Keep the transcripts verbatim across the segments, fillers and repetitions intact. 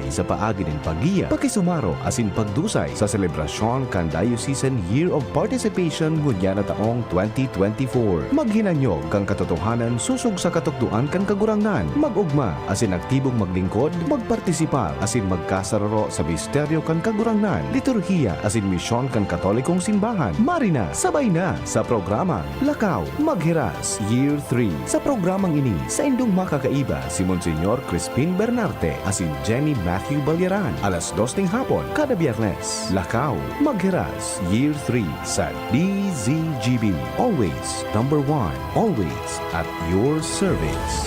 sa paagi nin paggiya, pakisumaro asin pagdusay sa selebrasyon kan Diocesan Year of Participation ngunyan na taong twenty twenty-four. Maghinanyog kan katotohanan sosog sa katukdoan kan Kagurangnan. Mag-ogma asin aktibong maglingkod, magpartisipar asin magkasararo sa misteryo kan Kagurangnan, liturhiya asin misyon kan Katolikong Simbahan. Mari na, sabay na sa programang Lakaw Maghiras Year three. Sa programang ini, saindong makakaiba si Monsignor Crispin Bernarte asin Jenny Matthew Balyaran, alas dos ning hapon, kada Biyernes. Lakaw Maghiras Year three sa D Z G B. Always number one. Always at your service.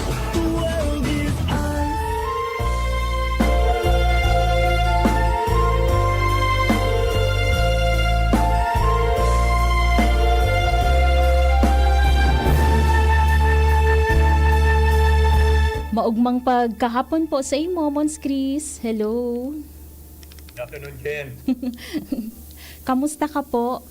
Maugmang pagkahapon po sa imo, Mons Chris. Hello. Good afternoon, Jen. Kamusta ka po?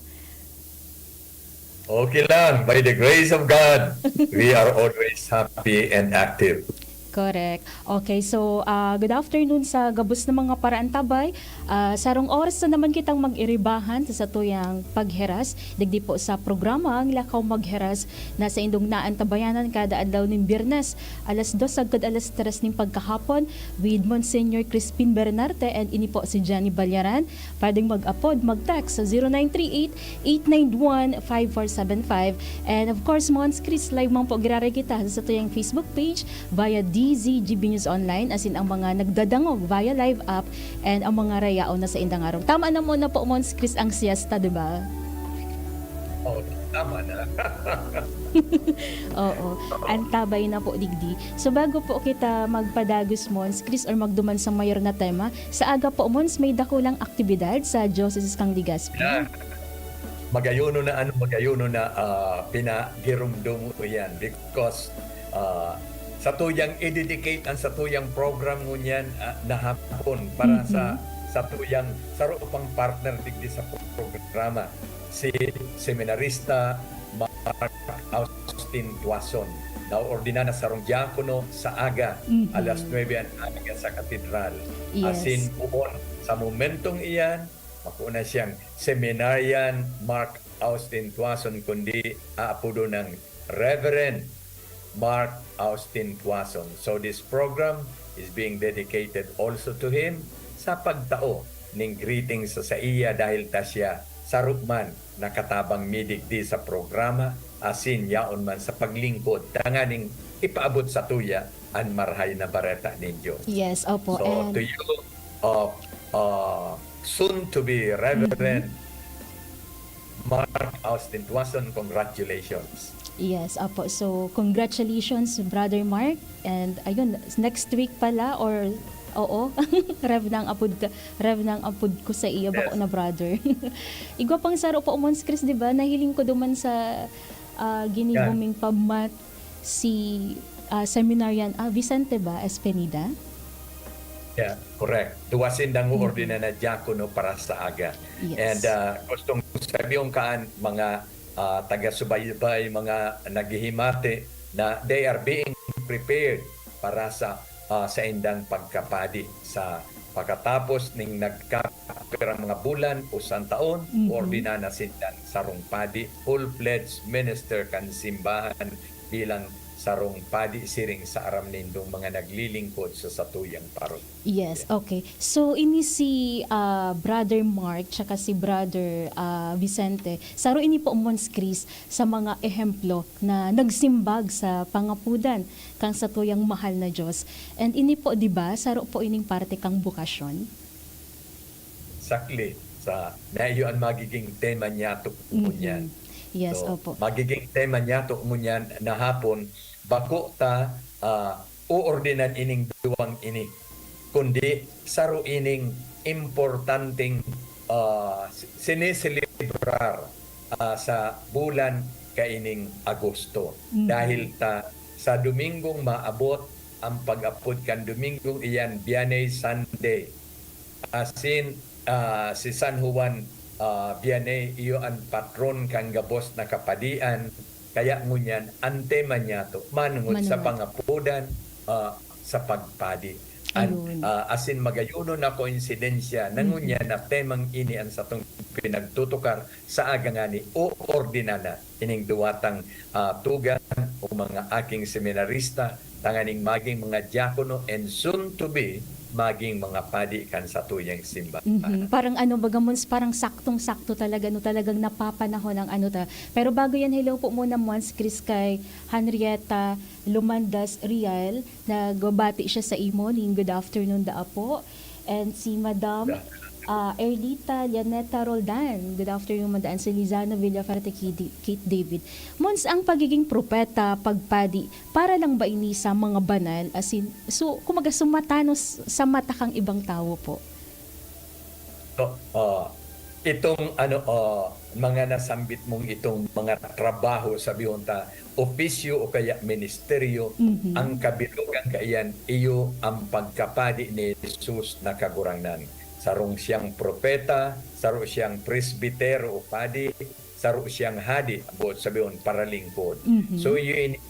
Okay lang. By the grace of God, we are always happy and active. Correct. Okay, so uh, good afternoon sa gabos na mga paraantabay. Uh, sarong oras na naman kitang mag-iribahan sa satuyang pagheras. Digdi po sa programa ang Lakaw Magheras na saindong naantabayanan kada adlaw nin Biyernes, alas dos sagkod alas tres nin pagkahapon with Monsignor Crispin Bernarte and ini po si Jenny Balyaran. Pwedeng mag-apod, mag-text sa zero nine three eight, eight nine one, five four seven five. And of course, Mons Chris, live man po giraray kita sa satuyang Facebook page via D Z G B News Online, asin ang mga nagdadangog via live app and ang mga rayaon na sa indang arong. Tama na muna po, Mons Chris, ang siesta, di ba? Oo, tama na. Oo, antabay na po digdi. So bago po kita magpadagos, Mons Chris, or magduman sa mayor na tema, sa aga po, Mons, may dakulang aktibidad sa Diocese kan Legazpi. Yan. Magayono na ano, magayono na ah, pinagirumdom mo yan because ah, satuyang i-dedicate ang satuyang program ngunyan ah, na hapon para sa satuyang saro pang partner digdi sa programa, si seminarista Mark Austin Tuason. Naoordinan na sarong diakono sa aga, Mhm. alas nuebe an aga sa katedral. Yes. Asin poon, sa momentong iyan, makuna siyang Seminarian Mark Austin Tuason, kundi aapodo ng Reverend Mark Austin Tuason. So this program is being dedicated also to him sa pagtao ning greeting sa saiya dahil ta siya saro man nakatabang mi digdi sa programa asin yaon man sa paglingkod tanganing ipaabot satuya an Marahay na Bareta nin Dios. Yes, opo. So And to you, uh, uh, soon to be Reverend Mark Austin Tuason, congratulations. Yes, opo. So, congratulations, Brother Mark. And ayun, next week pala or oo, Rev na ang apod ka, Rev na ang apod ko sa iyo, bako Yes. na brother. Igwa pang saro po, Mons Chris, di ba? Nahiling ko duman sa ah, ginibo Yan. ming pagmat si ah, seminarian, ah, Vicente ba? Espenida? Yeah, correct. Duwa sindang Mhm. ordinan na diakono para sa aga. Yes. And uh, gustong sabihin kaan mga uh, taga-subaybay, mga naghihimati na they are being prepared para sa uh, saindang pagkapadi sa pagkatapos ning nagkapirang mga bulan o santahon, Mhm. ordinan na sindang sarong padi, full-fledged minister kan simbahan bilang sarong padi siring sa aram nindong mga naglilingkod sa satuyang parokya. Yes, okay. So ini si ah, Brother Mark tsaka si Brother ah, Vicente, saro ini po, Mons Chris, sa mga ehemplo na nagsimbag sa pangapudan kang satuyang mahal na Dios. And ini po, di ba, saro po ining parte kang bokasyon? Sakli sa na iyo an magiging tema niyato Mhm. ngunyan. Yes, So, opo. magiging tema niyato ngunyan na hapon, bako ta ah, uordinan ining duwang ini, kundi saro ining importanteng ah, si- sineselebrar ah, sa bulan kaining Agosto. Mhm. Dahil ta sa Domingong maabot, ang pag-apod kan Domingong iyan Vianney Sunday. Asin ah, si San Juan ah, Vianney, iyo an patron kan gabos na kapadian. Kaya ngunyan, ang tema niyato, manongod sa Manongod. pangapodan, ah, sa pagpadi. An, Ayun. ah, asin magayonon na koinsidensya na Mhm. ngunyan na temang ini an satong pinagtutukar sa aga ngani o ordinana ining duwatang, ah, tugang o mga aking seminarista tanganing maging mga diakono and soon to be maging mga padi kan satuyang simbahan. Mhm. Parang ano, baga, Mons, parang saktong-sakto talaga, no, talagang napapanahon ang ano ta. Pero bago yan, hello po muna, Mons Chris, kay Henrietta Lumandas Rial. Nagbabati siya sa imo ning good afternoon, daa po. And si Madam, Da- ah, Erlita Llaneta Roldan, good afternoon, Madam. Si Lizano Villafuerte, Kate David. Mons, ang pagiging propeta, pagpadi, para lang ba ini sa mga banal? As in, so, kumaga, sumatanos sa mata kang ibang tawo po? So, ah, itong ano, ah, mga nasambit mong itong mga trabaho, sabihon ta, opisyo o kaya ministeryo, Mhm. ang kabilogan kaiyan, iyo ang pagkapadi ni Jesus na Kagurangnan. Sarong siyang propeta, saro siyang presbitero o padi, saro siyang hadi, boot sabihon, paralingkod. Mhm. So, iyo ini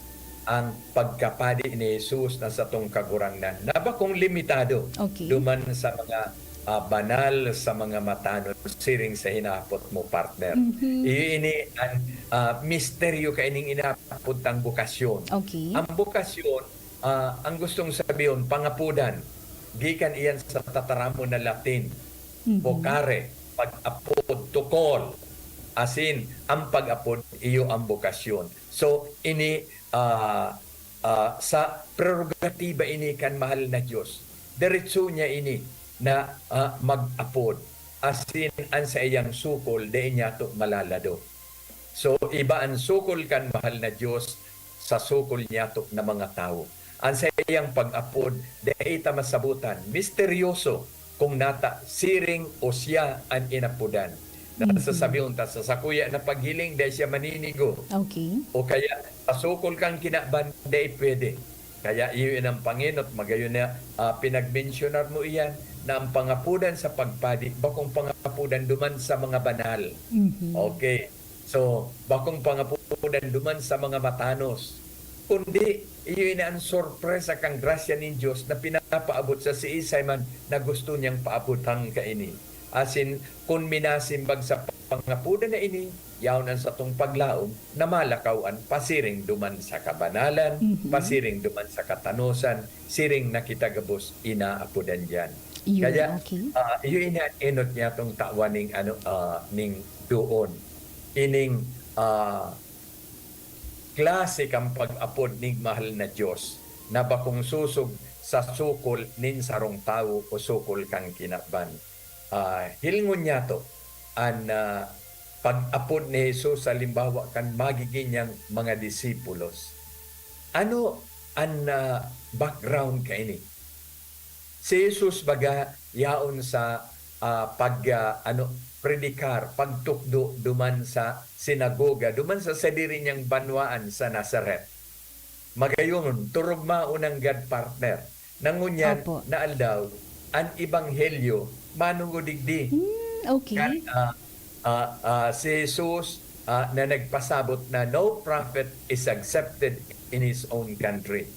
ang pagkapadi ni Jesus na satong Kagurangnan, na bakong limitado Okay. duman sa mga, ah, banal, sa mga matanos, siring sa hinahapot mo, partner. Mhm. Iyo ini ang, ah, misteryo kaining inapod tang bokasyon. Okay. Ang bokasyon, ah, ang gustong sabihon, pangapodan. Gikan iyan sa tataramon na Latin, Mhm. vocare, pag-apod, to call. Asin, ang pag-apod, iyo ang bokasyon. So, ini, ah, ah, sa prerogatiba ini kan mahal na Dios. Diretso niya ini na, ah, mag-apod. Asin, an saiyang sukol, dai niyato malalado. So, iba an sukol kan mahal na Dios sa sukol niyato na mga tawo. An saiyang pag-apod, dai ta masabotan, misteryoso, kung nata siring o siya an inapodan. Mhm. Nasasabihon ta, sa sakuya na paghiling, dai siya maninigo. Okay. O kaya, sa sukol kan kinaban, dai pwede. Kaya iyo inang pangenot, magayon na, ah, pinagmensyonar mo iyan, na ang pangapodan sa pagpadi, bakong pangapodan duman sa mga banal. Mhm. Okay. So, bakong pangapodan duman sa mga matanos. Kundi, iyo ini an sorpresa kan grasya nin Dios na pinapaabot sa siisay man na gusto niyang paabotang kaini. Asin, kun minasimbag sa pangapodan na ini, yaon an satong paglaom na malakaw an pasiring duman sa kabanalan, Mhm. pasiring duman sa katanosan, siring na kita gabos inaapodan diyan. Yun, Kaya, okay. ah, iyo ini an enot niyatong tawan ning, ano, ah, ning doon. Ining, ah, klase kan pag-apod ning mahal na Dios na bakong sosog sa sukol nin sarong tawo o sukol kan kinaban. Ah, hilingon niyato an, ah, pag-apod ni Jesus sa halimbawa kan magigin niyang mga disipulos. Ano an, ah, background kaini? Si Jesus baga yaon sa, ah, pag, ah, ano, predikar, pagtukdo duman sa sinagoga, duman sa sadiri niyang banwaan sa Nazaret. Magayon, turugmaon nanggad, partner. Nangunyan Opo. na aldaw, an ebanghelyo manungo digdi. Hmm, okay. Kan, ah, ah, ah, si Jesus, ah, na nagpasabot na no prophet is accepted in his own country.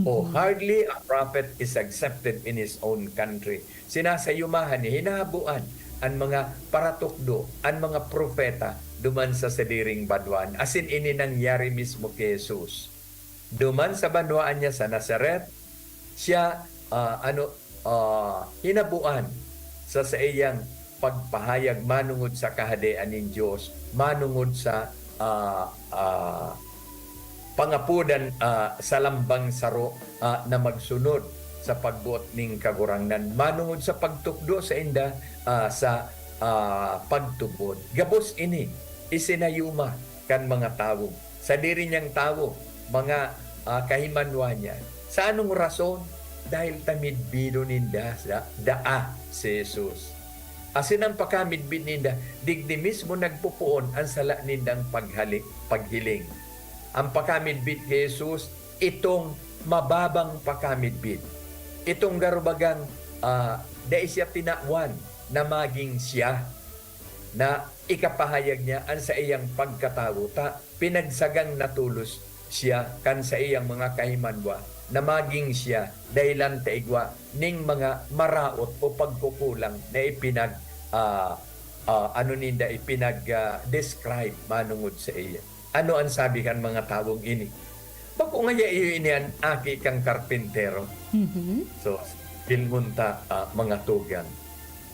O Mhm. hardly a prophet is accepted in his own country. Sinasayumahan niya, hinahaboan an mga paratukdo, an mga propeta duman sa sadiring banwaan. Asin ini nangyari mismo ki Jesus. Duman sa banwaan niya sa Nazaret, siya, ah, ano, ah, hinaboan sa saiyang pagpahayag manongod sa Kahadean nin Dios, manongod sa, ah, ah, pangapodan, ah, sa lambang saro, ah, na magsunod sa pagboot nin Kagurangnan, manongod sa pagtukdo sainda, ah, sa, ah, pagtubod. Gabos ini isinayuma kan mga tawo, sadiri niyang tawo, mga, ah, kahimanwa niya. Sa anong rason? Dahil ta midbidon ninda sa daa si Jesus. Asin ang pakamidbid ninda, digdi mismo nagpopoon an sala nindang paghali-, paghiling. Ang pakamidbid ki Jesus, itong mababang pakamidbid. Itong garo bagang, ah, dai siya tinawan na magin siya, na ikapahayag niya an saiyang pagkatawo, ta pinagsagang na tolos siya kan saiyang mga kahimanwa, na magin siya dahelan ta igwa ning mga maraot o pagkukulang na ipinag-, ah, ah, ano ninda, ipinag, ah, describe manongod saiya. Ano an sabi kan mga tawong ini? Bako ngaya iyo ini an aki kan karpentero? Mhm. So, bilngon ta, ah, mga tugang.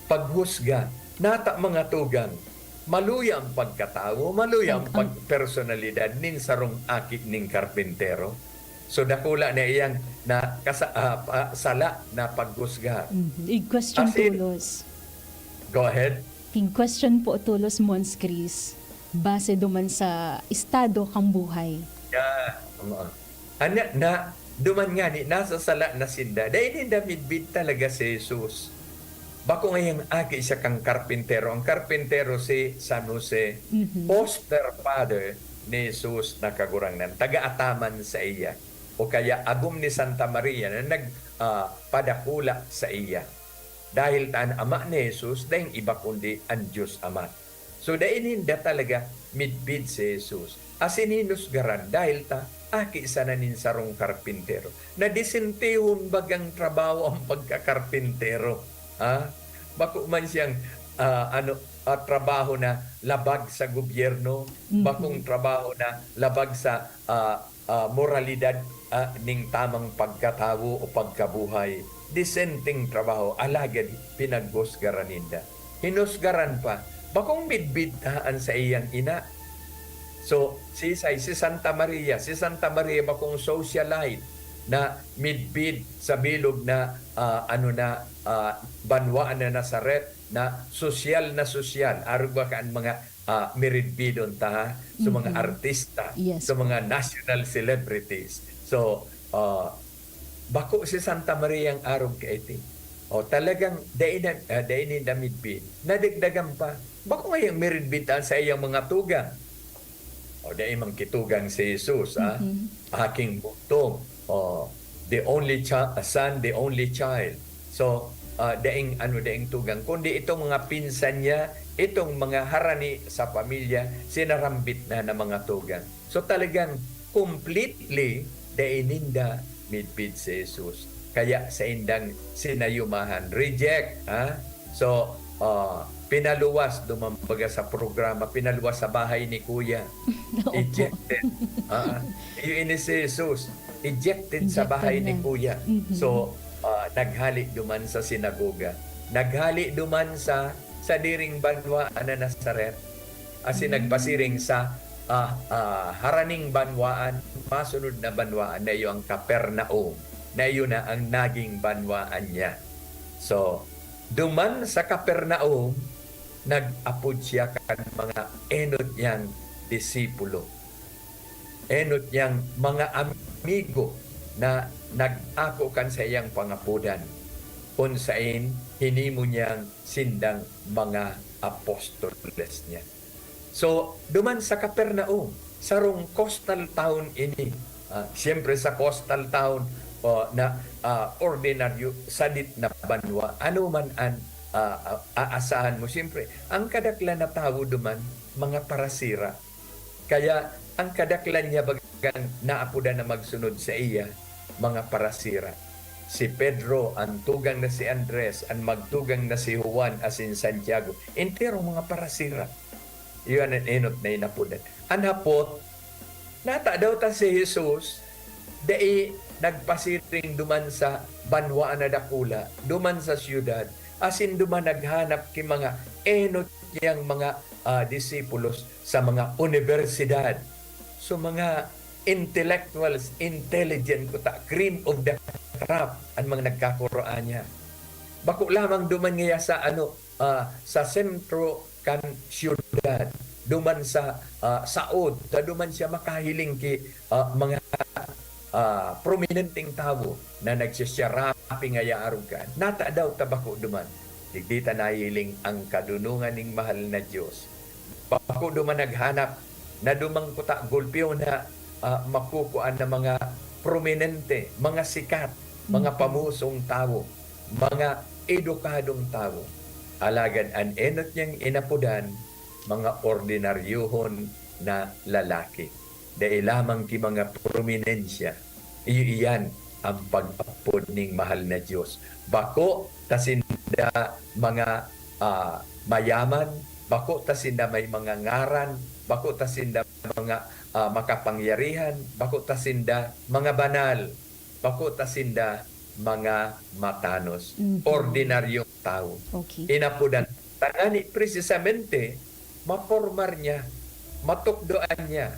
Paghusga, nata mga tugang, maluya an pagkatawo, maluya an Ang, ang pag-, personalidad nin sarong aki nin karpentero. So, dakula na iyang na kasa-, ah, pa-, sala na paghusga. Mhm. Ig-question As in tolos. Go ahead. Ig-question po tolos, Mons Chris, base duman sa estado kang buhay. Yeah, oo. Ana, na, duman ngani, nasa sala na sinda. Dai ninda midbid talaga si Jesus. Bako ngayang aki siya kan karpentero. Ang karpentero si San Jose, Mhm. foster father ni Jesus na Kagurangnan, taga-ataman saiya, o kaya agom ni Santa Maria na nag, ah, padakula saiya. Dahil ta an ama ni Jesus daing iba kundi an Dios Ama. So, dai ninda talaga midbid si Jesus. Asin hinusgaran dahil ta aki sana nin sarong karpentero. Nadisentihon bagang trabaho ang pagkakarpentero. Ha? Bako man siyang, ah, ano, ah, trabaho na labag sa gobyerno, Mhm. bakong trabaho na labag sa, ah, ah, moralidad, ah, ning tamang pagkatawo o pagkabuhay. Disenteng trabaho, alagad pinaghusgaran ninda. Hinusgaran pa, bakong midbid ta an saiyang ina. So, sisay, si Santa Maria, si Santa Maria bakong socialite na midbid sa bilog na, ah, ano na, ah, banwaan na Nazaret, na sosyal na sosyal. Arog ba kan mga, ah, miridbidon ta, ha? So, mga Mhm. artista, Yes so po. mga national celebrities. So, ah, bako si Santa Maria ang arog kaiti. O, talagang dai na, ah, dai ninda midbid. Nadagdagan pa. Bako ngayang miridbid ta sa iyang mga tugang. O, dai man kitugang si Jesus, ah. Mhm. Aking bugtong. O, the only cha-, son, the only child. So, ah, daing, ano, daing tugang. Kundi itong mga pinsan niya, itong mga harani sa pamilya, sinarambit na na mga tugang. So, talagang completely, dai ninda midbid si Jesus. Kaya saindang sinayumahan. Reject, ha? So, ah, pinaluwas, duman baga sa programa, pinaluwas sa bahay ni Kuya. Opo. Ejected. Ah, iyo ini si Jesus. Ejected sa Ejected bahay ni na. Kuya. Mhm. So, ah, naghali duman sa sinagoga. Naghali duman sa sadiring banwaan na Nazaret. Asin Mm. nagpasiring sa, ah, ah, haraning banwaan, masunod na banwaan na iyo ang Capernaum, na iyo na ang naging banwaan niya. So, duman sa Capernaum, nag-apod siya kan mga enot niyang disipulo. Enot niyang mga amigo na nag-ako kan saiyang pangapodan, kun saen hinimo niyang sindang mga apostoles niya. So, duman sa Capernaum, sarong coastal town ini. Ah, siyempre, sa coastal town, o, na, ah, ordinaryo, sadit na banwa, ano man an, ah, ah, aasahan mo? Siyempre, ang kadaklan na tawo duman, mga parasira. Kaya, ang kadaklan niya bagang naapodan na magsunod saiya, mga parasira. Si Pedro, an tugang na si Andres, an magtugang na si Juan asin Santiago, enterong mga parasira. Iyo an enot na inapodan. An hapot, natadaw ta si Jesus, dai nagpasiring duman sa banwaan na dakula, duman sa syudad, asin duman naghanap ki mga enot niyang mga, ah, disipulos sa mga unibersidad. So, mga intellectuals, intelligent kuta, cream of the crop, an mga nagkakoroa niya. Bako lamang duman ngaya sa, ano, ah, sa sentro kan syudad, duman sa, ah, saod, ta duman siya makahiling ki, ah, mga, ah, prominenteng tawo na nagsisiyarapi ngaya arog kan. Natadaw ta bako duman. Digdi ta nahiling ang kadunongan ning mahal na Dios. Bako duman naghanap na duman kuta gulpihon na, ah, makukuan na mga prominente, mga sikat, mga Mhm. pamusong tawo, mga edukadong tawo. Alagad an enot niyang inapodan, mga ordinaryohon na lalaki. Dai lamang ki mga prominensya. Iyo iyan ang pag-apod ning mahal na Dios. Bako ta sinda mga, ah, mayaman, bako ta sinda may mga ngaran, bako ta sinda mga, ah, makapangyarihan, bako ta sinda mga banal, bako ta sinda mga matanos, Mhm. ordinaryong tawo. Okay. Inapodan tangani precisamente mapormar niya, matukdoan niya,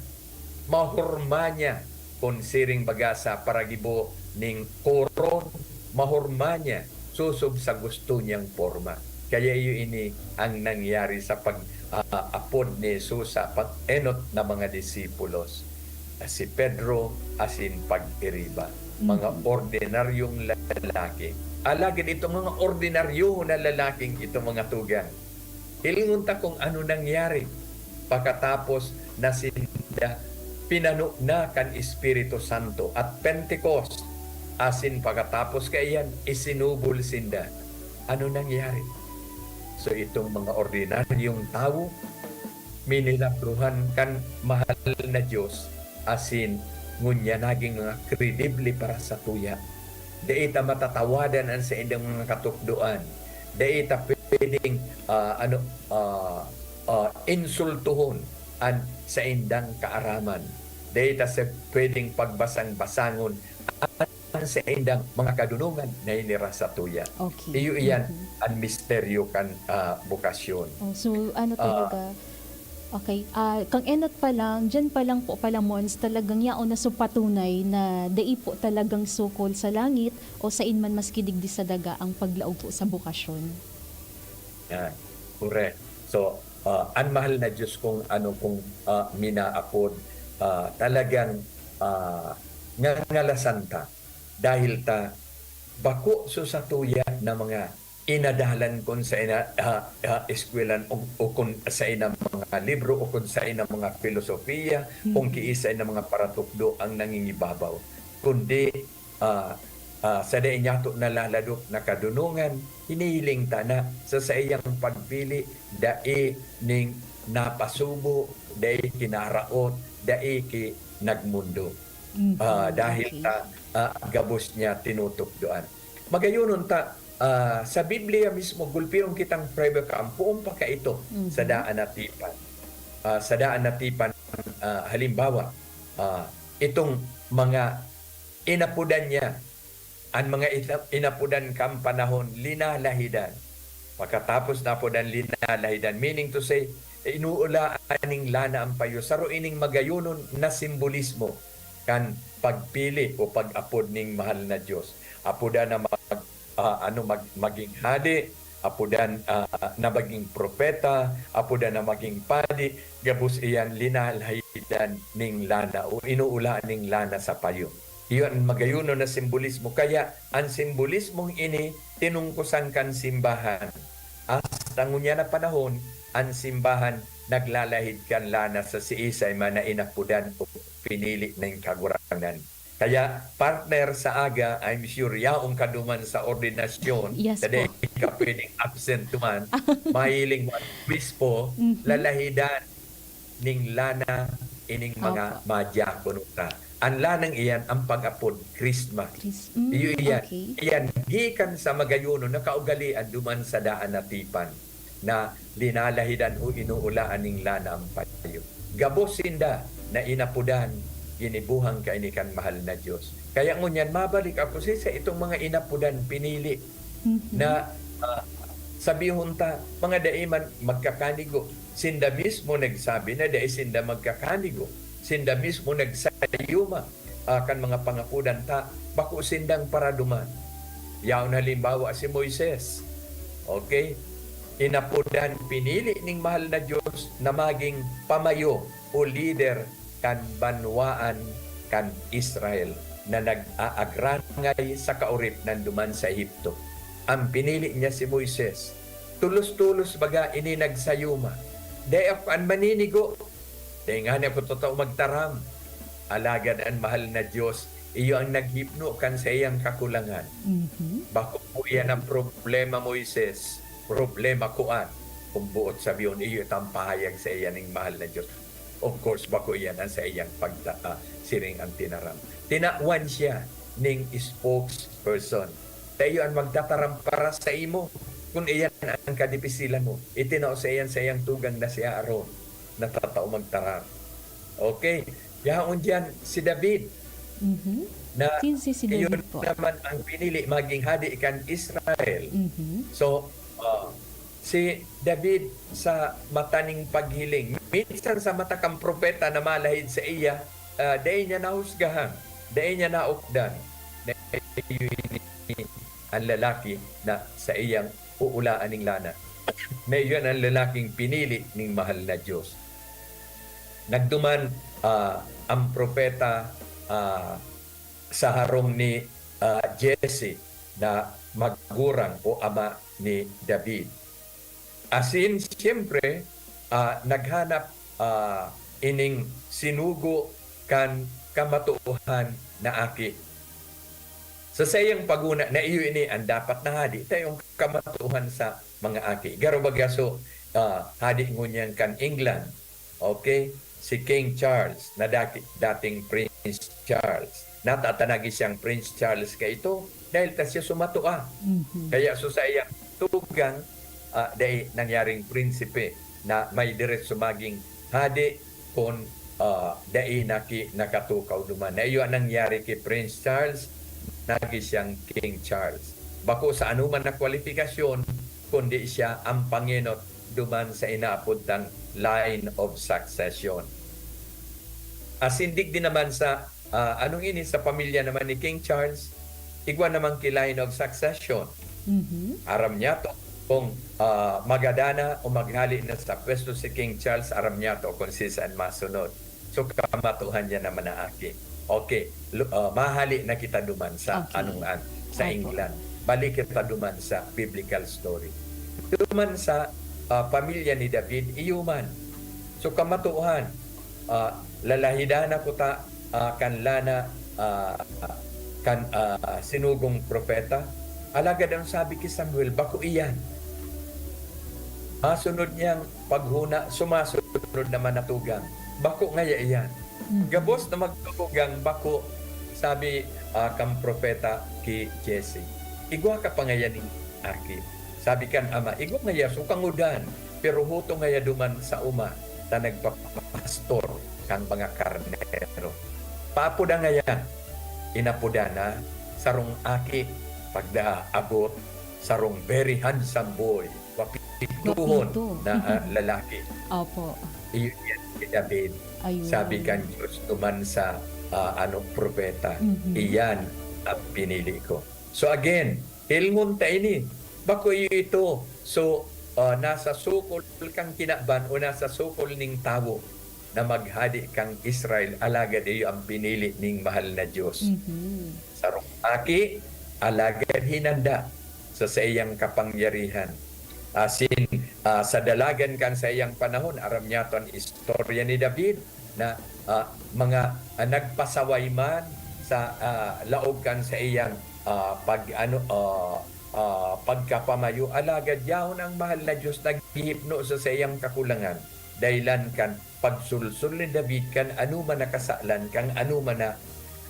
mahorma niya, kun siring baga sa paragibo ning koron, mahorma niya, sosog sa gusto niyang porma. Kaya iyo ini ang nangyari sa pag, ah, apod ni Jesus sa pag-enot na mga disipulos, si Pedro asin pag-iriba, mga Mhm. ordinaryong lalaki. Alagad itong mga ordinaryo na lalaking ito, mga tugang, hilingon ta kung ano nangyari pakatapos na sinda pinano na kan Espiritu Santo at Pentecost, asin pakatapos kaiyan, isinubol sinda. Ano nangyari? So, itong mga ordinaryong tawo, minilagruhan kan mahal na Dios, asin ngunyan nagin mga kredible para sa tuya. Dai ta matatawadan an saindang mga katukdoan. Dai ta pwedeng, ah, ano, ah, ah, insultuhon an saindang kaaraman. Dai ta sa pwedeng pagbasang-basangon an saindang mga kadunongan na hinira sa tuya. Okay. Iyo iyan Mhm. an misteryo kan, ah, bokasyon. Oh, so ano Ah. talaga? Okay. Ah, kang enot pa lang, diyan pa lang po pala, Mons, talagang yaon na so patunay na dai po talagang sukol sa langit o sain man maski digdi sa daga ang paglaog po sa bokasyon. Yan. Correct. So, ah, an mahal na Diyos kung ano, kung, ah, minaapod, ah, talagang, ah, ngangalasan ta dahil ta bako so satuya na mga inadalan kun sa ina, ah, ah, eskwelahan o, o kun sa ina mga libro o kun sa ina mga filosofiya, kung Mhm. kiisa na mga paratukdo ang nangingibabaw, kundi, ah, ah, sa dai niyato nalaladok na kadunongan, hinihiling ta na sa saiyang pagpili, dai ning napasubo, dai kinaraot, dai ki nagmundo. Mhm, Ah, dahil okay. ta, ah, gabos niya tinutukdoan. Magayonon ta, ah, sa Biblia mismo, gulpiyon kitang prueba ka, ang poon pa kaito sa Mhm. daan na tipan. Ah, sa daan na tipan, ah, halimbawa, ah, itong mga inapodan niya, an mga ina-, inapodan kan panahon, linalahidan. Pakatapos na apodan, linalahidan, meaning to say, inuulaan ning lana an payo. Saro ining magayonon na simbolismo kan pagpili o pag-apod ning mahal na Dios. Apodan na mag-, ah, ano, mag-, maging hade, apodan, ah, na maging propeta, apodan na maging padi, gabos iyan linalahidan ning lana o inuulaan ning lana sa payo. Iyo an magayonon na simbolismo. Kaya an simbolismong ini tinungkosan kan simbahan. Hasta ngunyan na panahon, an simbahan naglalahid kan lana sa siisay man na inapodan o pinili ning Kagurangnan. Kaya, partner, sa aga, I'm sure yaon ka duman sa ordinasyon, Yes sa dai po. ka pwedeng absent duman, mahiling mo an obispo, Mhm. lalahidan ning lana ining mga Opo. madiakono ta. An lanang iyan, ang pag-apod, krisma. Kris-, mm, Iyo iyan. okay. Iyan, gikan sa magayonon na kaugalian duman sa daan na tipan na linalahidan o inuulaan ning lana ang payo. Gabos sinda na inapodan, ginibohang kaini kan mahal na Dios. Kaya ngunyan, mabalik ako sa, sa itong mga inapodan, pinili Mhm. na, ah, sabihon ta, mga dai man magkakanigo. Sinda mismo nagsabi na dai sinda magkakanigo. Sinda mismo nagsayuma, ah, kan mga pangapodan ta, bako sindang paraduman. Yaon halimbawa si Moises. Okay? Inapodan, pinili ning mahal na Dios na maging pamayo o lider kan banwaan kan Israel na nag-aagrangay sa kaoripnan duman sa Ehipto. Ang pinili niya si Moises. Tolos-tolos baga ini nagsayuma. Dai ako an maninigo. Dai ngani ako totoo magtaram. Alagad an mahal na Dios, iyo ang naghipno kan saiyang kakulangan. Mhm. Bako po iyan ang problema, Moises. Problema ko an. Kung boot sabihon, iyo itang pahayag sa iya ning mahal na Dios. Of course, bako iyan ang saiyang pagta-, ah, siring ang tinaram. Tinawan siya ning spokesperson. Ta iyo an magtataram para sa imo. Kun iyan ang kadipisilan mo, itinao sa iyan sa iyang tugang na si Aaron na tatao magtaram. Okay. Yaon diyan si David Mhm. na Kinse si iyon David po. naman ang pinili maging hadi kan Israel. Mhm. So, ah, si David sa mata ning paghiling, minsan sa mata kan propeta na malahid sa iya, ah, dai niya nahusgahan, dai niya naukdan na iyo ini an lalaki na saiyang uulaan ning lana. Na iyon ang lalaking pinili ning mahal na Diyos. Nagduman, ah, ang propeta, ah, sa harong ni, ah, Jesse na magurang o ama ni David. Asin, siyempre, ah, naghanap, ah, ining sinugo kan kamatuohan na aki. Sa saiyang paghona na iyo ini an dapat na hadi, ta iyo an kamatuohan sa mga aki. Garo baga so, ah, hadi ngunyan kan England, okay? Si King Charles, na dati, dating Prince Charles. Natatanagi siyang Prince Charles kaito dahil ta siya sumatua. Mhm. Kaya so saiyang tugang, ah, dai nangyaring prinsipe na may diretso maging hadi kun, ah, dai na ki-, nakatukaw duman. Na iyo an nangyari ki Prince Charles, nagi siyang King Charles. Bako sa anoman na kwalifikasyon, kundi siya ang pangenot duman sa inaapod tang line of succession. Asin digdi naman sa, ah, anong ini, sa pamilya naman ni King Charles, igwa naman ki line of succession. Mhm. Aram niya to kung, ah, magadana o maghali na sa pwesto si King Charles, aram niya to kung sisan masunod. So, kamatuhan niya naman na aki. Okay, lu-, ah, mahali na kita duman sa Okay. anong an-, sa Opo. England. Balik kita duman sa biblical story. Duman sa, ah, pamilya ni David, iyo man. So, kamatuhan, ah, lalahidan na kuta, ah, kan lana, ah, kan, ah, sinugong propeta. Alagad ang sabi ki Samuel, bako iyan. Masunod niyang paghona, sumasunod naman na tugang. Bako ngaya iyan. Mhm. Gabos na magtugang bako, sabi, ah, kan propeta ki Jesse, "Igwa ka pa ngaya nin aki?" Sabi kan ama, "Igwa ngaya, so kangudan, pero huto ngaya duman sa oma, ta nagpapastor kan mga karnero." Paapodan ngaya, inapodan na, sarong aki, pagda abot, sarong very handsome boy, wapituhon Wapito. na, ah, lalaki. Opo. Iyo yan si David. Ayun. Sabi kan Diyos duman sa, ah, ano, propeta, Mhm. "Iyan ang pinili ko." So again, hilngon ta ini. Bako iyo ito. So, ah, nasa sukol kan kinaban o nasa sukol ning tawo na maghadi kan Israel, alagad iyo ang pinili ning mahal na Diyos. Mhm. Sarong aki, alagad hinanda sa saiyang kapangyarihan. Asin, ah, sa dalagan kan saiyang panahon, aram niyato an istorya ni David na, ah, mga, ah, nagpasaway man sa, ah, laog kan saiyang, ah, pag-, ano, ah, ah, pagkapamayo, alagad yaon ang mahal na Diyos naghihipno sa saiyang kakulangan, dahelan kan pagsulsol ni David kan anoman na kasalan, kan anoman na,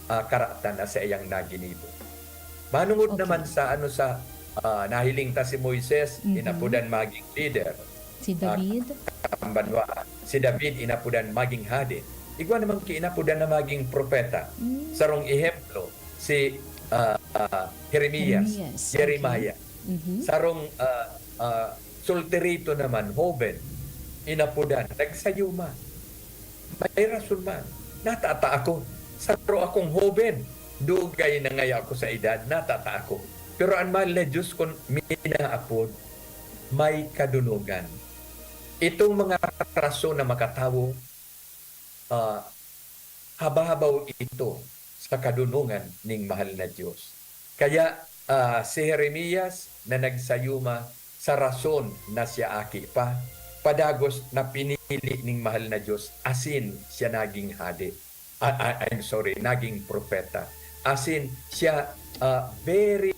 ah, karatan na saiyang naginibo. Manongod Okay. naman sa, ano, sa, ah, nahiling ta si Moises, Mhm. inapodan magin leader. Si Ah, David? ang banwaan. Si David inapodan magin hade. Igwa naman ki inapodan na magin propeta. Mm. Sarong ehemplo, si, ah, ah, Jeremias, Jeremias, okay. Jeremiah. Mhm. Sarong, ah, ah, solterito naman, hoben, inapodan, nagsayuma. May rason man. Natata ako. Saro akong hoben. Dugay na ngaya ako sa edad, natata ako. Pero an mahal na Diyos, kun minaapod, may kadunogan. Itong mga rason na makatawo, ah, habahabaw ito sa kadunongan ning mahal na Diyos. Kaya, ah, si Jeremias na nagsayuma sa rason na siya aki pa, padagos na pinili ning mahal na Diyos, asin siya naging hade. Ah, ah, I'm sorry, naging propeta. Asin siya, ah, very,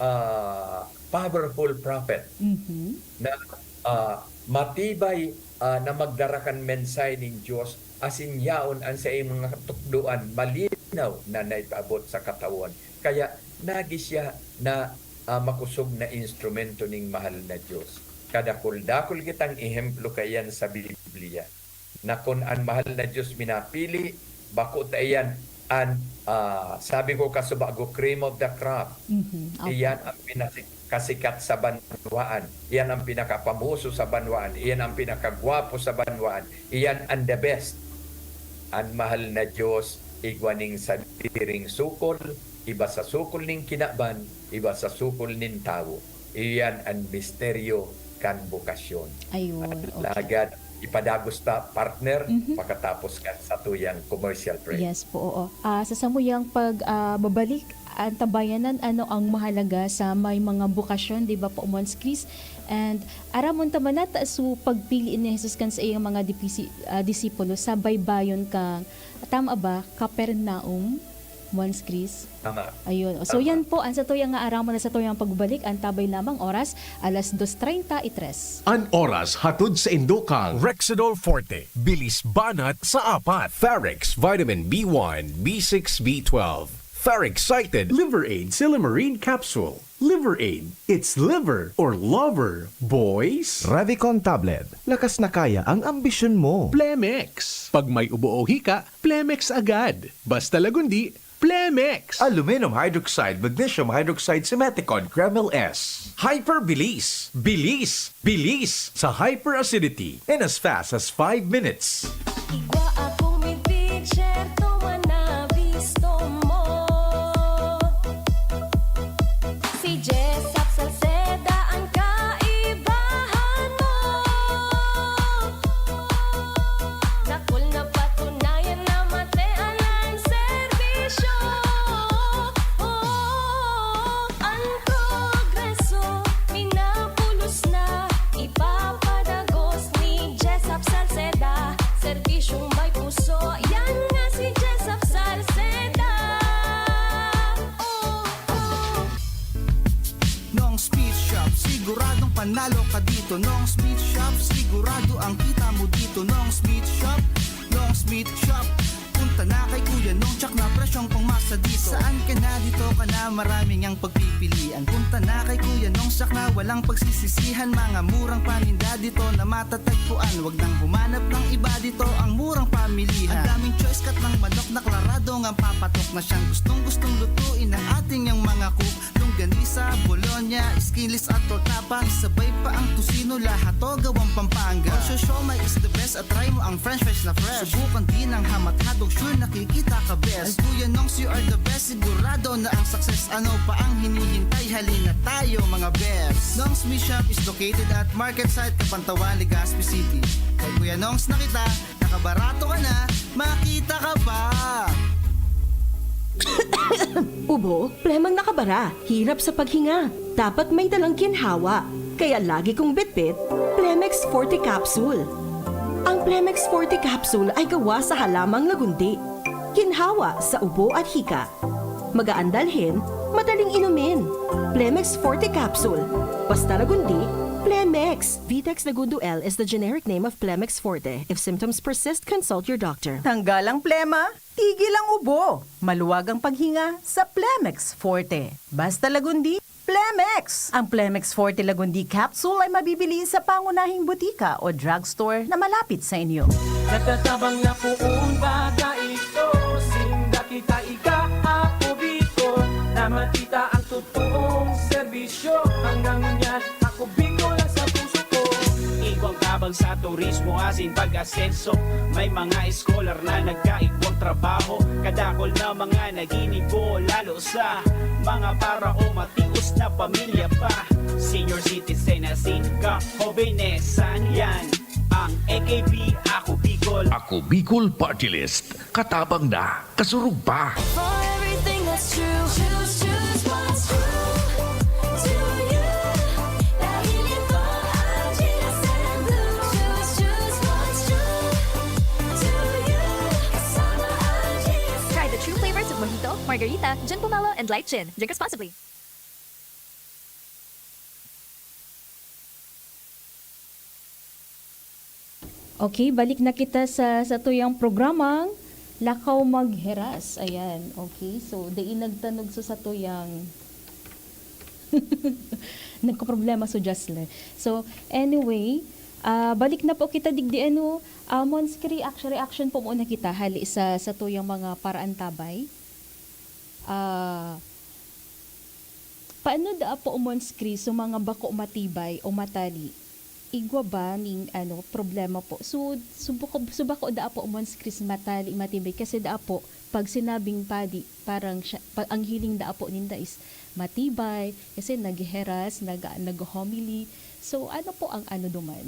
ah, powerful prophet. Mhm. Na, ah, matibay, ah, na magdara kan mensahe nin Diyos, asin yaon an saiyang mga katukdoan, mali-, linaw na naipaabot sa katawon. Kaya nagi siya na, ah, makosog na instrumento ning mahal na Dios. Kadakul-dakul kitang ehemplo kaiyan sa Biblia, na kun an mahal na Dios minapili, bako ta iyan an, ah, sabi ko kasubago, cream of the crop. Mhm, opo. Iyan ang pinasi-, kasikat sa banwaan. Iyan ang pinakapamoso sa banwaan. Iyan ang pinakagwapo sa banwaan. Iyan ang the best. An mahal na Dios igwa ning sadiring sukol, iba sa sukol nin kinaban, iba sa sukol nin tawo. Iyan an misteryo kan bokasyon. Ayun, okay. Alagad, ipadagos ta, partner, Mhm. pakatapos kan satuyang commercial break. Yes po, oo. Ah, sa samuyang pag, ah, babalik, antabayanan ano ang mahalaga sa may mga bokasyon, di ba po, Mons Chris? And aramon ta man nata so pagpili ni Jesus kan saiyang mga dipisi-, ah, disipulo sa baybayon kan, tama ba, Capernaum, Mons Chris? Tama. Ayun. So, Tama. yan po, ang satuyang nga aramon na satuyang pagbalik, antabay lamang oras, alas dos treinta y tres. An oras hatod sa indo kan Rexidol Forte, bilis banat sa apat. Farex Vitamin B one, B six, B twelve. Farex Cited. Liver Aid Silymarin Capsule. Liver Aid. It's liver or lover, boys. Revicon Tablet. Lakas na kaya ang ambisyon mo. Plemex. Pag may ubo o hika, Plemex agad. Basta Lagundi, Plemex. Aluminum hydroxide, magnesium hydroxide, simethicone, Kremil S. Hyperbilis. Bilis. Bilis. Sa hyperacidity. In as fast as five minutes. Igwa akong midbid, syerto man nabisto mo. Si Jessop Salceda ang kaibahan mo. Dakul na patunayan na matean ang serbisyo. Oh, ang progreso, minapulos na, ipapadagos ni Jessop Salceda. Serbisyong may puso, yan nga si Jessop Salceda. Oh, oh. Nong's Meat Shop, siguradong panalo ka dito. Nong's Meat Shop, sigurado ang kita mo dito. Nong's Meat Shop, Nong's Meat Shop. Punta na kay Kuya Nong, tsak na presyong pangmasa dito. Saan ka na, dito ka na, marami ngang pagpipilian. Punta na kay Kuya Nong, tsak na walang pagsisisihan. Mga murang paninda dito na matatagpuan. Wag nang humanap ng iba, dito ang murang pamilihan. Ang daming choice, cut ng manok na klarado ngang papatok na siyang gustong-gustong lutuin ng ating yang mga cook. Longganisa, bologna, skinless at torta pa. Isabay pa ang tocino, lahat to gawang Pampanga. Osyo Siomai is the best at try mo ang french fries na fresh. Subukan din ang ham at hotdog, sure nakikita ka best. Ang Kuya Nongs, you are the best, sigurado na ang success. Ano pa ang hinihintay? Halina tayo, mga best. Nongs Meat Shop is located at Market Site, Capantawan, Legazpi City. Kay Kuya Nongs na kita, nakabarato ka na, makita ka pa! Ubo, plemang nakabara, hirap sa paghinga. Dapat may dalang ginhawa. Kaya lagi kong bitbit, Plemex Forte Capsule. Ang Plemex Forte Capsule ay gawa sa halamang lagundi. Ginhawa sa ubo at hika. Magaan dalhin, madaling inumin. Plemex Forte Capsule. Basta lagundi, Plemex. Vitex Lagundo L is the generic name of Plemex Forte. If symptoms persist, consult your doctor. Tanggal ang plema, tigil ang ubo. Maluwag ang paghinga sa Plemex Forte. Basta lagundi, Plemex! Ang Plemex Forte Lagundi Capsule ay mabibili sa pangunahing butika o drugstore na malapit sa inyo. Nagtatabang na poon baga ito, sinda kita ika, ako Bicol, na makita ang totoong serbisyo. Hanggang ngunyan, ako Bicol ang sa puso ko. Igwang tabang sa turismo, asin pag-asenso. May mga scholar na nagkaigwang trabaho. Kadakol na mga naginibo, lalo sa mga para o matios na pamilya pa. Senior citizen asin kahobenesan, yan ang A K P, Ako Bicol. Ako Bicol Party List. Katabang na, kasurog pa. For everything that's true. Choose, choose what's true to you. Dahil ito ang G S M Blue. Choose, choose what's true to you. Kasama ang G S M. Try the true flavors of Mojito, Margarita, Gin Pomelo, and Light Gin. Drink responsibly. Okay, balik na kita sa, sa tuyang programang Lakaw magheras, ayan. Okay, so dai nagtanog sa satuyang nagkaproblema so Jasle. So, anyway, ah, balik na po kita digdi, ano, ah, Mons, reaction, reaction po muna kita hali sa satuyang mga paraantabay. Ah, paano daa po, Mons Chris, so mga bako matibay o matali? Igwa ba ning, ano, problema po? So, so bako, so bako daa po, Mons Chris, matali, matibay? Kasi daa po, pag sinabing padi, parang siya, pag ang hiling daa po ninda is matibay, kasi nagheheras, nag-, nag-homily. So, ano po ang ano duman?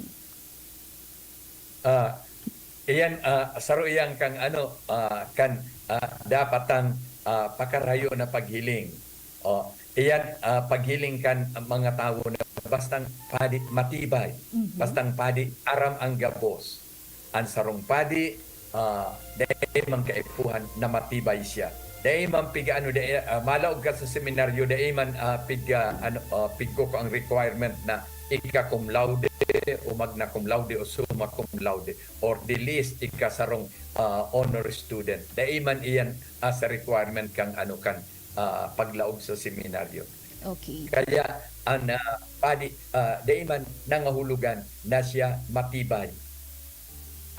Ah, iyan, ah, saro iyan kang ano, ah, kan, ah, dapat tang, ah, pakarayo na paghiling. Oh, iyan, ah, paghiling kan mga tawo na bastang padi matibay, Mhm. bastang padi aram ang gabos. An sarong padi, ah, dai man kaipuhan na matibay siya. Dai man pig-ano, dai, ah, malaog ka sa seminaryo, dai man, ah, pig, ah, ano, ah, pigko ko ang requirement na ika cum laude o magna cum laude o summa cum laude, or the least, ika sarong, ah, honor student. Dai man iyan, ah, sa requirement kang, ano, kan, ah, paglaog sa seminaryo. Okay. Kaya an, ah, padi, ah, dai man nangahulugan na siya matibay.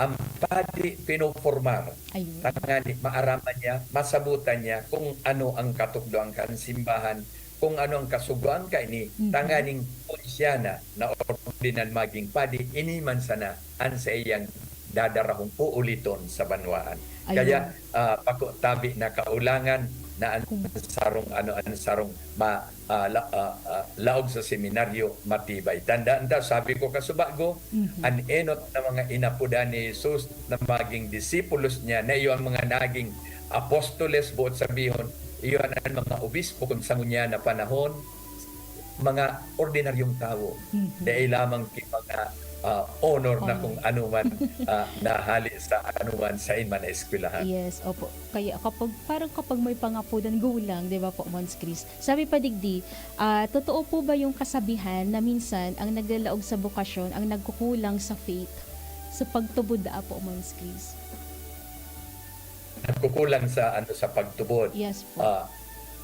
Ang padi pinopormar, Ayun. tangani maaraman niya, masabutan niya kung ano ang katukdoan kan simbahan, kung ano ang kasugoan kaini, Mhm. tanganing kun siya na naordinan magin padi, ini man sana an saiyang dadarahon o uliton sa banwaan. Ayun. Kaya, ah, bako tabi na kaulangan na an Kung sarong, ano, an sarong ma-, ah, la-, ah, ah, laog sa seminaryo matibay. Tandaan ta, sabi ko kasubago, Mhm. an enot na mga inapodan ni Jesus na maging disipulos niya, na iyo ang mga naging apostoles, boot sabihon, iyo an mga obispo kun sa ngunyan na panahon, mga ordinaryong tawo. Mhm. Dai lamang ki mga, ah, honor na Honor. kung ano man, ah, nahali sa ano man, sain man na eskwelahan. Yes, opo. Kaya kapag, parang kapag may pangapodan, go lang, di ba po, Mons Chris? Sabi pa digdi, ah, totoo po ba yung kasabihan na minsan ang naglalaog sa bokasyon ang nagkukulang sa faith, sa pagtubod daa po, Mons Chris? Nagkukulang sa, ano, sa pagtubod. Yes po. Ah,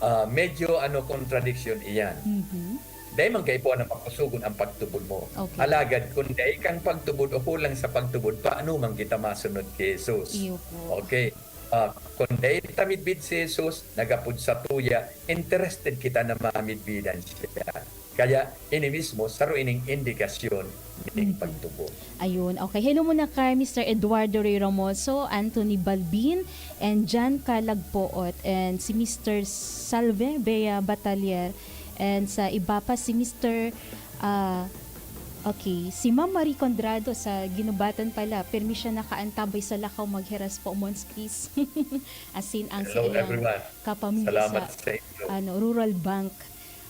ah, medyo, ano, kontradiksyon iyan. Mhm. Dai man kaipuhan na makusogon ang pagtubod mo. Okay. Alagad kun dai kang pagtubod o kulang sa pagtubod, paano man kita masunod ki Jesus? Iyo po. Okay. Ah, kun dai ta midbid si Jesus, nagapod satuya, interested kita na mamidbidan siya. Kaya ini mismo, saro ining indikasyon ning Mhm. pagtubod. Ayun, okay. Hello muna kay Mister Eduardo Ray Ramoso, Anthony Balbin, and Jan Calagpoot, and si Mister Salve Bea Batalier, and sa iba pa si Mister, ah, okay, si Ma'am Marie Condrado sa Ginubatan pala, pirmi siya nakaantabay sa lakaw magheras po, Mons Chris. As in, ang Hello, sa iyang everyone. kapamilya Salamat sa, sa inyo. ano, Rural Bank.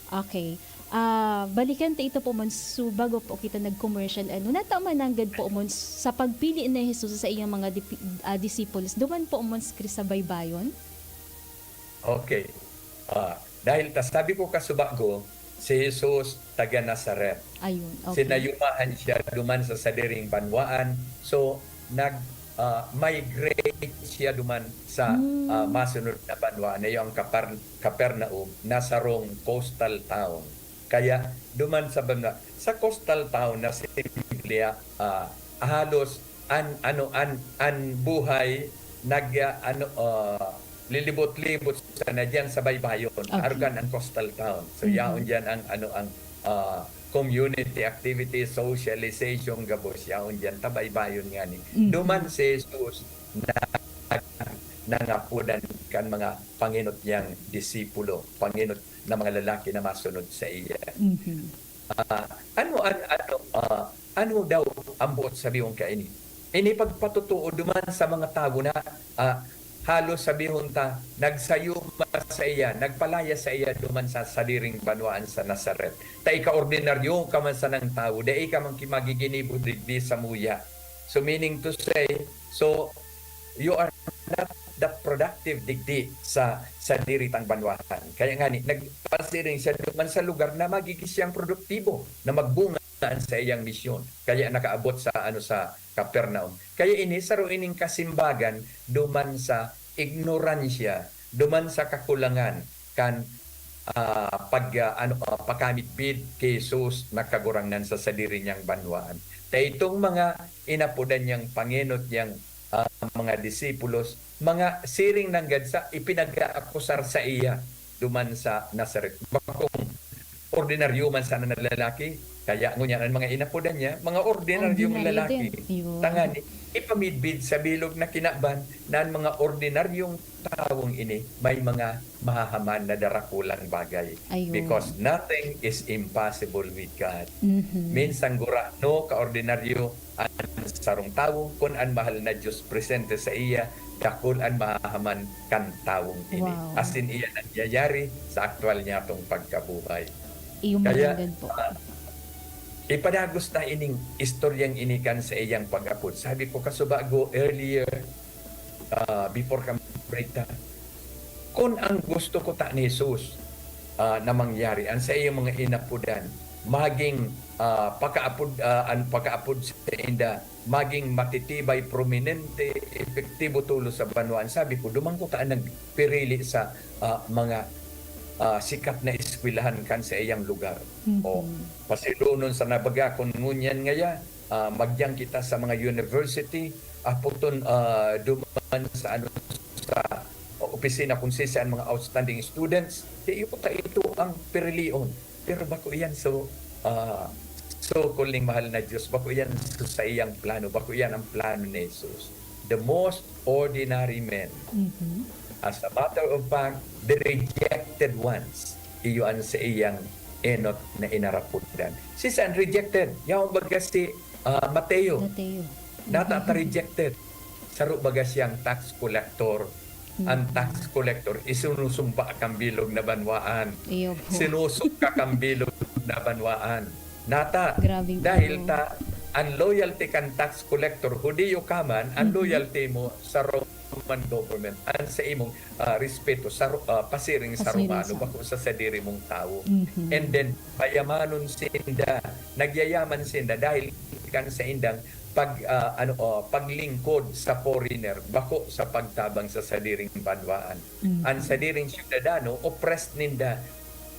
Okay. Ah, balikan ta ito po, Mons. So, bago po kita nag-commercial, ano, nata mananggad po, Mons, sa pagpili ni Jesus sa iyang mga dipi-, ah, disciples. Duman po, Mons, Chris, sa baybayon? Okay. Ah, dahil ta sabi ko kasubago, si Jesus taga Nazaret. Ayun, okay. Sinayumahan siya duman sa sadiring banwaan. So, nag, ah, migrate siya duman sa, Hmm. ah, masunod na banwaan, na yung Kapar-, Capernaum, na sarong coastal town. Kaya duman sa banwa, sa coastal town na simple, ah, halos an, ano, an, an buhay nag, ah, ano, ah, lilibot-libot sana diyan sa baybayon. Okay. Arugan ang coastal town. So, Mhm. yaon diyan ang, ano, ang, ah, community activity, socialization, gabos. Yaon diyan, ta baybayon ngani. Mhm. Duman si Jesus na nangapodan kan mga pangenot niyang disipulo, pangenot na mga lalaki na masunod sa iya. Mhm. Ah, ano an, ano, ah, ano daw ang boot sabihon kaini? Ini pagpatotoo duman sa mga tawo na, ah, halos sabihon ta, nagsayuma sa iya, nagpalaya sa iya duman sa sadiring banwaan sa Nazaret. Ta ika ordinaryo ka man sanang tawo, dai ka man ki magiginibo digdi samuya. So, meaning to say, so, you are not that productive digdi sa, sa diritang banwahan. Kaya ngani, nagpasiring siya duman sa lugar na magigin siyang produktibo, na magbunga na an saiyang misyon. Kaya nakaabot sa, ano, sa Capernaum. Kaya ini saro ining kasimbagan duman sa ignoransya, duman sa kakulangan kan, ah, pag, ah, ano, ah, pakamidbid ki Jesus na Kagurangnan sa sadiri niyang banwaan. Ta itong mga inapodan niyang pangenot niyang, ah, mga disipulos, mga siring nanggad sa ipinag-aakusar saiya duman sa Nazaret. Bakong ordinaryo man sana na lalaki, kaya ngunyan an mga inapodan niya, mga ordinaryong Ordinaryo lalaki. din. Yun. Tangani, ipamidbid sa bilog na kinaban na an mga ordinaryong tawong ini may mga mahahaman na darakulang bagay. Ayun. Because nothing is impossible with God. Mhm. Minsan gurano kaordinaryo an sarong tawo, kun an mahal na Diyos presente saiya, dakul an mahahaman kan tawong ini. Wow. Asin iyan nangyayari sa aktuwal niyatong pagkabuhay. Iyo Kaya, mananggad po. ah, ipadagos ta ining istoryang ini kan saiyang pag-apod. Sabi ko, kasubago, earlier, ah, before kami break ta, kun ang gusto kuta ni Jesus, ah, na mangyari, an saiyang mga inapodan, maging, ah, pakaapod, ah, an pakaapod sainda, maging matitibay, prominente, epektibo tolos sa banwaan. Sabi ko, duman kuta an nagpirili sa, ah, mga, ah, sikat na eskwelahan kan saiyang lugar. Mhm. O, pasilonon sana baga kun ngunyan ngaya, ah, magdiyan kita sa mga university, apoton, ah, duman sa, ano, sa opisina kun sisay an mga outstanding students, di iyo ta ito ang pirilion. Pero bako iyan so, ah, so kuling mahal na Diyos, bako iyan so saiyang plano, bako iyan ang plano ni Jesus. The most ordinary men. Mhm. As a matter of fact, the rejected ones, iyo an saiyang enot na inarapodan. Sisan rejected? Yaon baga si, ah, Mateo. Mateo. Nata ta rejected. Saro baga siyang tax collector. An Mhm. tax collector, isinusumba kan bilog na banwaan. Iyo po. Sinusuka kan bilog na banwaan. Nata, Grabeng dahil ano. ta, an loyalty kan tax collector, Hudiyo ka man, an Mhm. loyalty mo sa Roman government, an sa imong, ah, respeto sa Ro-, ah, pasiring sa Pasiring Romano, sa bako sa sadiri mong tawo. Mhm. And then, mayamanon sinda, nagyayaman sinda dahil kan saindang pag, ah, ano, oh, paglingkod sa foreigner, bako sa pagtabang sa sadiring banwaan. Mhm. An sadiring syudadano, oppressed ninda,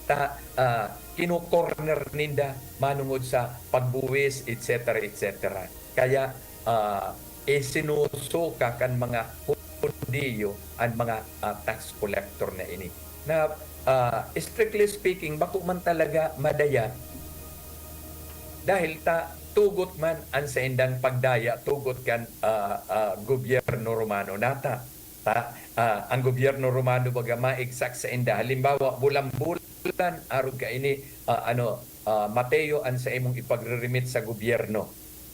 ta, ah, kino-corner ninda manongod sa pagbuwis, et cetera, et cetera. Kaya, ah, isinusuka kan mga Hudiyo an mga, ah, tax collector na ini. Na, ah, strictly speaking, bako man talaga madaya dahil ta tugot man an saindang pagdaya, tugot kan, ah, ah, gobyerno Romano. Nata, ta, ah, ang gobyerno Romano baga maigsak sainda. Halimbawa, bulan-bulan, arog kaini, ah, ano, ah, Mateo, an sa imong ipagre-remit sa gobyerno.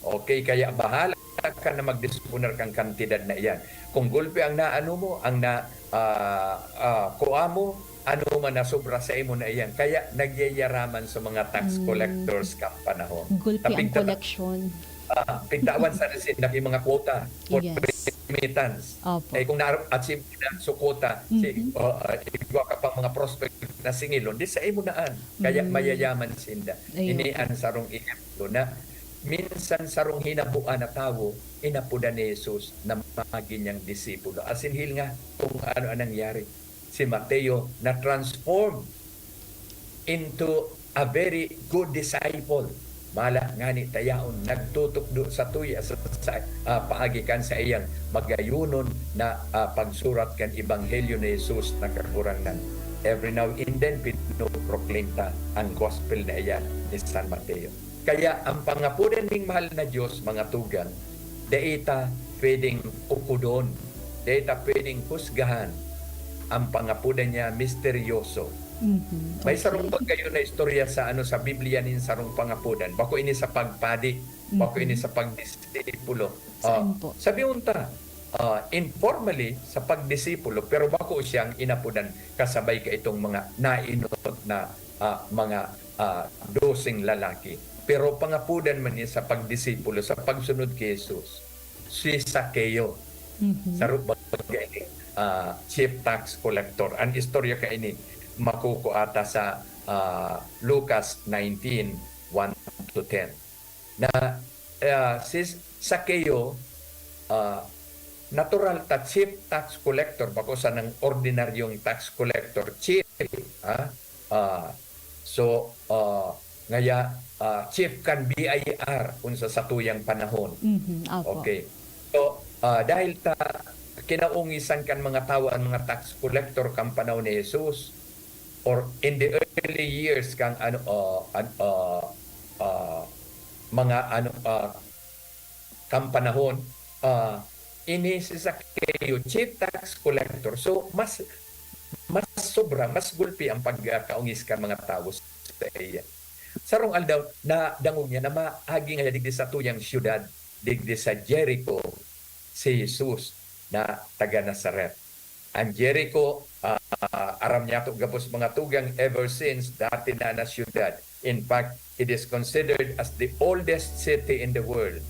Okay, kaya bahala ka na magdisponer kan kantidad na iyan. Kung gulpi ang naano mo, ang na, ah, ah, kua mo, ano man na sobra sa imo na iyan. Kaya nagyayaraman sa mga tax Mm. collectors kan panahon. Gulpi ang Tapigta-, koleksyon. ah, pigtawan sa resin, laki mga quota for Yes. remittance. Opo. Eh, kung na-achieve na so quota, si, Mhm. ah, ah, igwa ka pang mga prospect na singilon, di sa imo na an. Kaya Mm. mayayaman sinda. Ayun. Ini ang sarong ehemplo na minsan sarong hinabuan na tawo, inapodan ni Jesus na magin niyang disipulo. Asin hil nga kung ano ang nangyari. Si Mateo na-transform into a very good disciple. Mala ngani ta yaon nagtutukdo sa tuya sa, sa, ah, paagi kan saiyang magayonon na, ah, pagsurat kan Ebanghelyo ni Jesus na Kagurangnan. Every now and then, pinoproclaim ta ang gospel na iyan ni San Mateo. Kaya ang pangapodan ning mahal na Diyos, mga tugang, dai ta pwedeng ukodon, dai ta pwedeng husgahan. Ang pangapodan niya misteryoso. Mhm. May Okay. sarong pagkayo na istorya sa, ano, sa Biblia nin sarong pangapodan. Bako ini sa pagpadi, bako Mhm. ini sa pagdisipulo. Saan Ah, po? Sabi unta, ah, informally sa pagdisipulo, pero bako siyang inapodan kasabay ka itong mga nainot na, ah, mga, ah, doseng lalaki. Pero pangapodan man niya sa pagdisipulo, sa pagsunod ki Jesus, si Zaqueo. Mhm. Saro baga ini, ah, chief tax collector. Ang istorya kaini, makukua ta sa, ah, Lucas nineteen, one to ten. Na, ah, si Zaccheo, ah, natural ta chief tax collector, bako sanang ordinaryong tax collector, chief, ah, ah, so, ah, ngaya, ah, chief kan B I R kung sa satuyang panahon. Mhm, opo. Okay. So, ah, dahil ta kinaungisan kan mga tawo an mga tax collector kan panahon ni Jesus, or in the early years kan ano, ah, an-, ah, ah, mga ano, ah, kan panahon, ah, ini si Zaccheo, chief tax collector. So, mas, mas sobra, mas gulpi ang pagkaungis kan mga tawo sa iya. Sarong aldaw, nadangog niya na maagi ngaya digdi sa tuyang siyudad, digdi sa Jericho, si Jesus na taga Nazaret. Ang Jericho, ah, aram niyato gabos mga tugang, ever since, dati na na siyudad. In fact, it is considered as the oldest city in the world.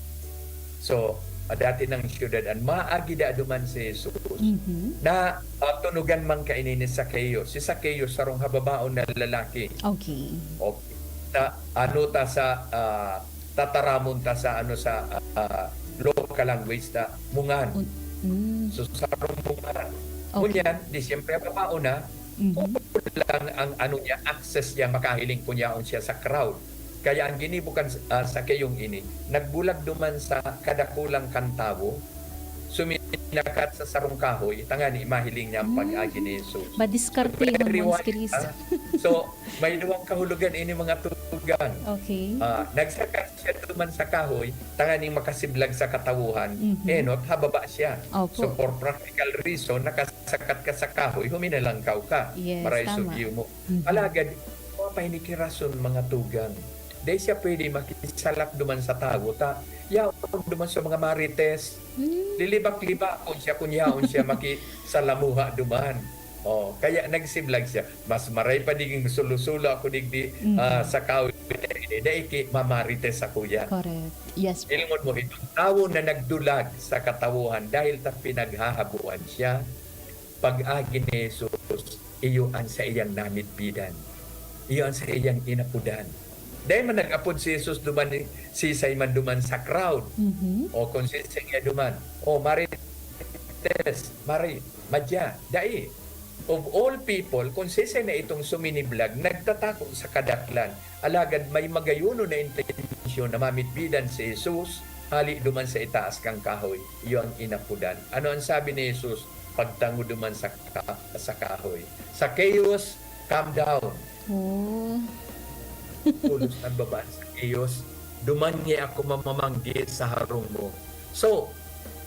So, ah, dati nang siyudad an maagi da duman si Jesus. Mhm. Na, ah, tunugan man kaini ni Zaccheo. Si Zaccheo, sarong hababaon na lalaki. Okay. Okay. Sa ano ta sa, ah, tataramon ta sa ano sa, ah, local language ta, mungan. Un-, mm. So, sarong mungan. Okay. Ngunyan, di siyempre, hababaon na, Mhm. kulang ang ano niya, access niya, makahiling kun yaon siya sa crowd. Kaya ang ginibo kan, ah, Zaccheong ini, nagbulag duman sa kadakulang kan tawo, suminakat sa sarong kahoy, tangani mahiling niya ang Hmm. pag-agi ni Jesus. Madiskarte So, man, Mons everyone, Chris. ah, so, may duwang kahulogan ini, mga tugang. Okay. Ah, nagsakat siya duman sa kahoy, tanganing makasiblag sa katawuhan. Mhm. Enot, hababa siya. Opo. So, for practical reason, nakasakat ka sa kahoy, huminalangkaw ka. Yes, Maray tama. sugyo mo. Mhm. Alagad, wa pa ini ki rason, mga tugang. Dai siya pwede makisalat duman sa tawo, ta yaon duman sa mga marites. Hmm. Lilibak-libakon siya kun yaon siya makisalamuha duman. Oh, kaya nagsiblag siya, "Mas maray pa diging sulo-sulo ako digdi, Mhm. ah, sa kahoy na ini, dai ki mamarites sa kuya." Correct. Yes po. Hilingod mo, itong tawo na nagdulag sa katawuhan dahil ta pinaghahabuan siya, pag-agi ni Jesus, iyo an saiyang namidbidan. Iyo an saiyang inapodan. Dai man nag-apod si Jesus duman ni, sisay man duman sa crowd. Mhm. O kung sisay niya duman, "O, Marites, Mari, Madya," dai. Of all people, kung sisay na itong suminiblag, nagtatako sa kadaklan. Alagad may magayonon na intensyon na mamidbidan si Jesus, hali duman sa itaas kan kahoy. Iyo ang inapodan. Ano ang sabi ni Jesus? Pagtangod duman sa ka-, sa kahoy, "Zacchaeus, come down." Oh. Tulos nagbaba si Zacchaeus, "Duman ngaya ako mamamanggi sa harong mo." So,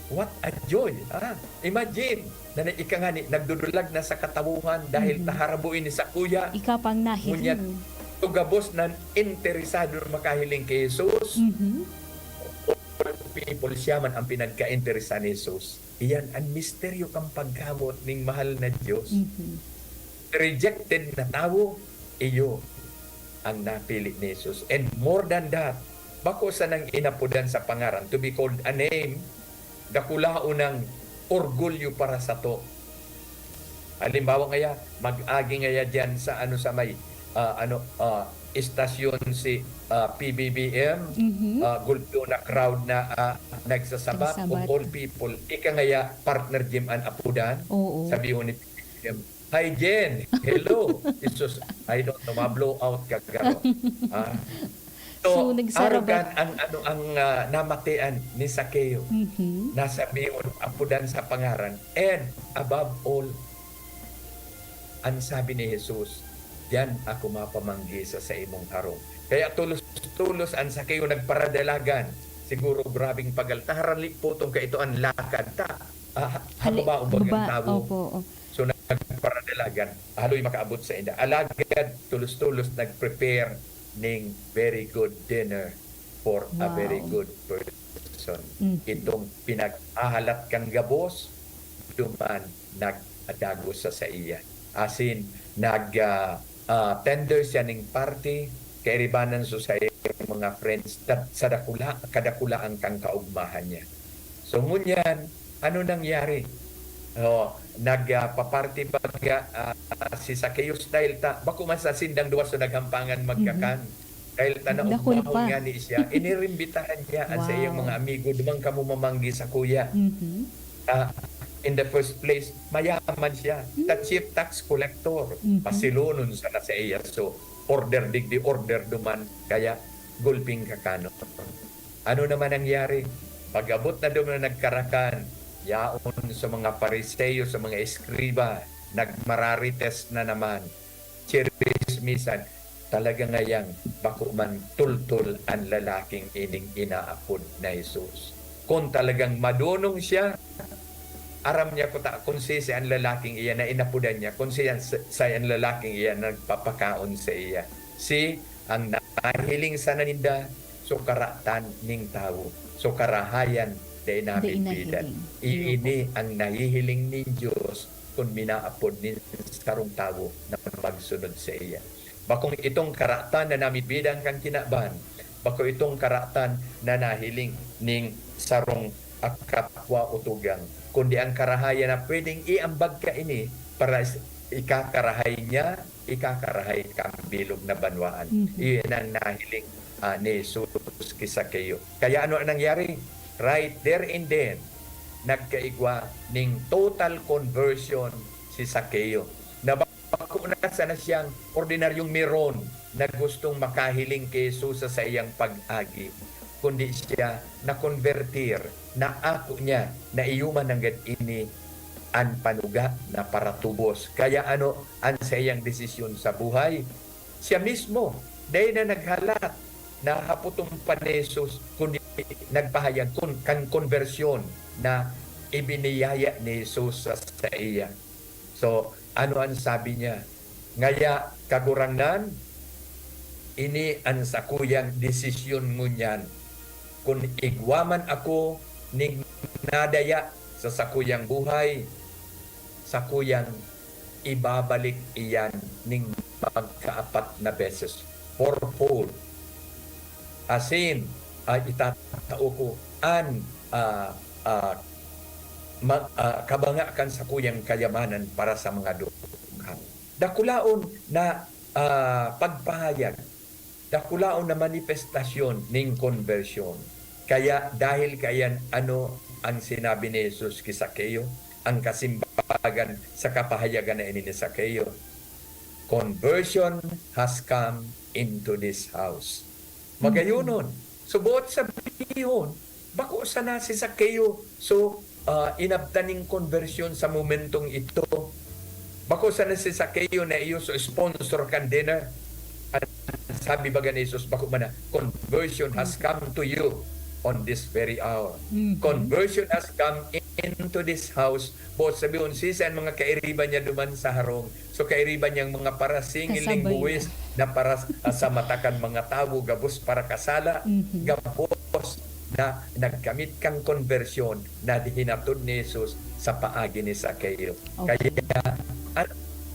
what a joy, ah! Imagine, na, na ika ngani, nagdudulag na sa katawuhan dahil Mhm. ta harabo ini sakuya. Ika pang nahiling. Ngunyan, to gabos na interesado na makahiling ki Jesus, Mhm. all people, siya man ang pinagkainteresan ni Jesus. Iyan an misteryo kan pagkamoot ning mahal na Dios. Mhm. Rejected na tawo, iyo ang napili ni Jesus. And more than that, bako sanang inapodan sa pangaran, to be called a name, dakulaon nang orgulyo para sato. Halimbawa ngaya, mag-agi ngaya diyan sa ano, sa may, ah, ano, ah, istasyon si, ah, P B B M, Mhm. ah, gulpyo na crowd na, ah, nagsasabat, of Nagsasabat. all people. Ika ngaya, partner Jim an apodan, Oo. sabihon ni P B B M, "Hi, Jen! Hello!" Jesus, I don't know, ma-blow out ka, garo. Ah, So, So, nagsarabat. arogan ang, ano, ang, ah, namatian ni Zaccheo. Mhm. Nasabihon, apodan sa pangaran, and above all, an sabi ni Jesus, "Diyan ako mapamanggi sa saimong harong." Kaya tulos-tulos an Zaccheo nagparadalagan. Siguro grabing pagaltaharan, liputong kaito an lakad ta. Ah, ha-, Hali-, hababaon bang baba, tawo? Opo, opo. So, nagparadalagan, haloy makaabot sainda. Alagad tulos-tulos nag-prepare ning very good dinner for a Wow. very good person. Mhm. Itong pinaghahalat kan gabos, duman nagdagos sa saiya. Asin, nag, ah, ah, tender siya ning party, kairibanan so sa iyang mga friends, dat-, sa dakula, kadakulaan kan kaugmahan niya. So, ngunyan, ano nangyari? Oh, nag, ah, paparty baga, ah, si Zacchaeus dahil ta, bako man sa sindang duwa so naghampangan magkakan. Mhm. dahil ta Dakul naugmahon pa. ngani siya, iniimbitahan niya an saiyang Wow. mga amigo, "Duman kamo mamanggi sakuya." Mhm. Ah, in the first place, mayaman siya. Ta Mm. chief tax collector, Mhm. pasilonon sana saiya. So, order digdi, order duman, kaya gulping kakanon. Ano naman nangyari? Pag-abot na duman na nagkarakan, yaon sa mga Fariseo, sa mga eskriba, nagmararites na naman. Chirismisan, talaga ngayang bako man tultol an lalaking ining inaapod na Jesus. Kun talagang madonong siya, aram niya kuta kun sisi an lalaking iyan na inapodan niya, kun siya sa, sa an lalaking iyan nagpapakaon sa iya. Si ang nahiling sana ninda, so karatan ning tawo, so karahayan dai Dai nahihiling. nahihiling. Iyo. Iini ang nahihiling nin Dios kun minaapod nin sarong tawo na magsunod saiya. Bakong itong karatan na namidbidan kan kinaban, bako itong karatan na nahiling ning sarong kapwa o tugang, kundi ang karahayan na pwedeng iambag kaini para s-, ikakarahay niya, ikakarahay kan bilog na banwaan. Mhm. Iyan ang nahiling, ah, ni Jesus ki Zaqueo. Kaya ano ang nangyari? Right there and then, nagkaigwa ning total conversion si Zaqueo, na bako na sana siyang ordinaryong miron na gustong makahiling ki Jesus sa saiyang pag-agi, kundi siya nakonbertir, naako niya na iyo man nanggad ini an panuga na paratubos. Kaya ano an saiyang desisyon sa buhay? Siya mismo, dai na naghalat na hapoton pa ni Jesus, kundi nagpahayag kun kan konbersyon na ibiniyaya ni Jesus sa saiya. So, ano an sabi niya? Ngaya, Kagurangnan, ini an sakuyang desisyon ngunyan. Kun igwa man ako nin nadaya sa sakuyang buhay, sakuyang ibabalik iyan nin magkaapat na beses, fourfold. Asin, ah, itatao ko an, ah, ah, ma-, ah, kabanga kan sakuyang kayamanan para sa mga dukha. Dakulaon na, ah, pagpahayag, dakulaon na manifestasyon nin konbersyon. Kaya dahil kaiyan, ano ang sinabi ni Jesus ki Zaqueo? Ang kasimbagan sa kapahayagan na ini ni Zaqueo, "Conversion has come into this house." Magayonon, so boot sabihon, bako sana si Zaqueo so, ah, inabtan nin konbersyon sa momentong ito. Bako sana si Zaqueo na iyo so sponsor kan dinner. An sabi baga ni Jesus, bako man na, "Conversion has come to you on this very hour." Mhm. Conversion has come into this house. Boot sabihon, sisi an mga kairiba niya duman sa harong. So, kairiba niyang mga parasingil ning Kasabay buwis niya. na para sa, sa mata kan mga tawo, gabos para kasala, Mhm. gabos na nagkamit kan konbersyon na hinatod ni Jesus sa paagi ni Zaqueo. Okay. Kaya, an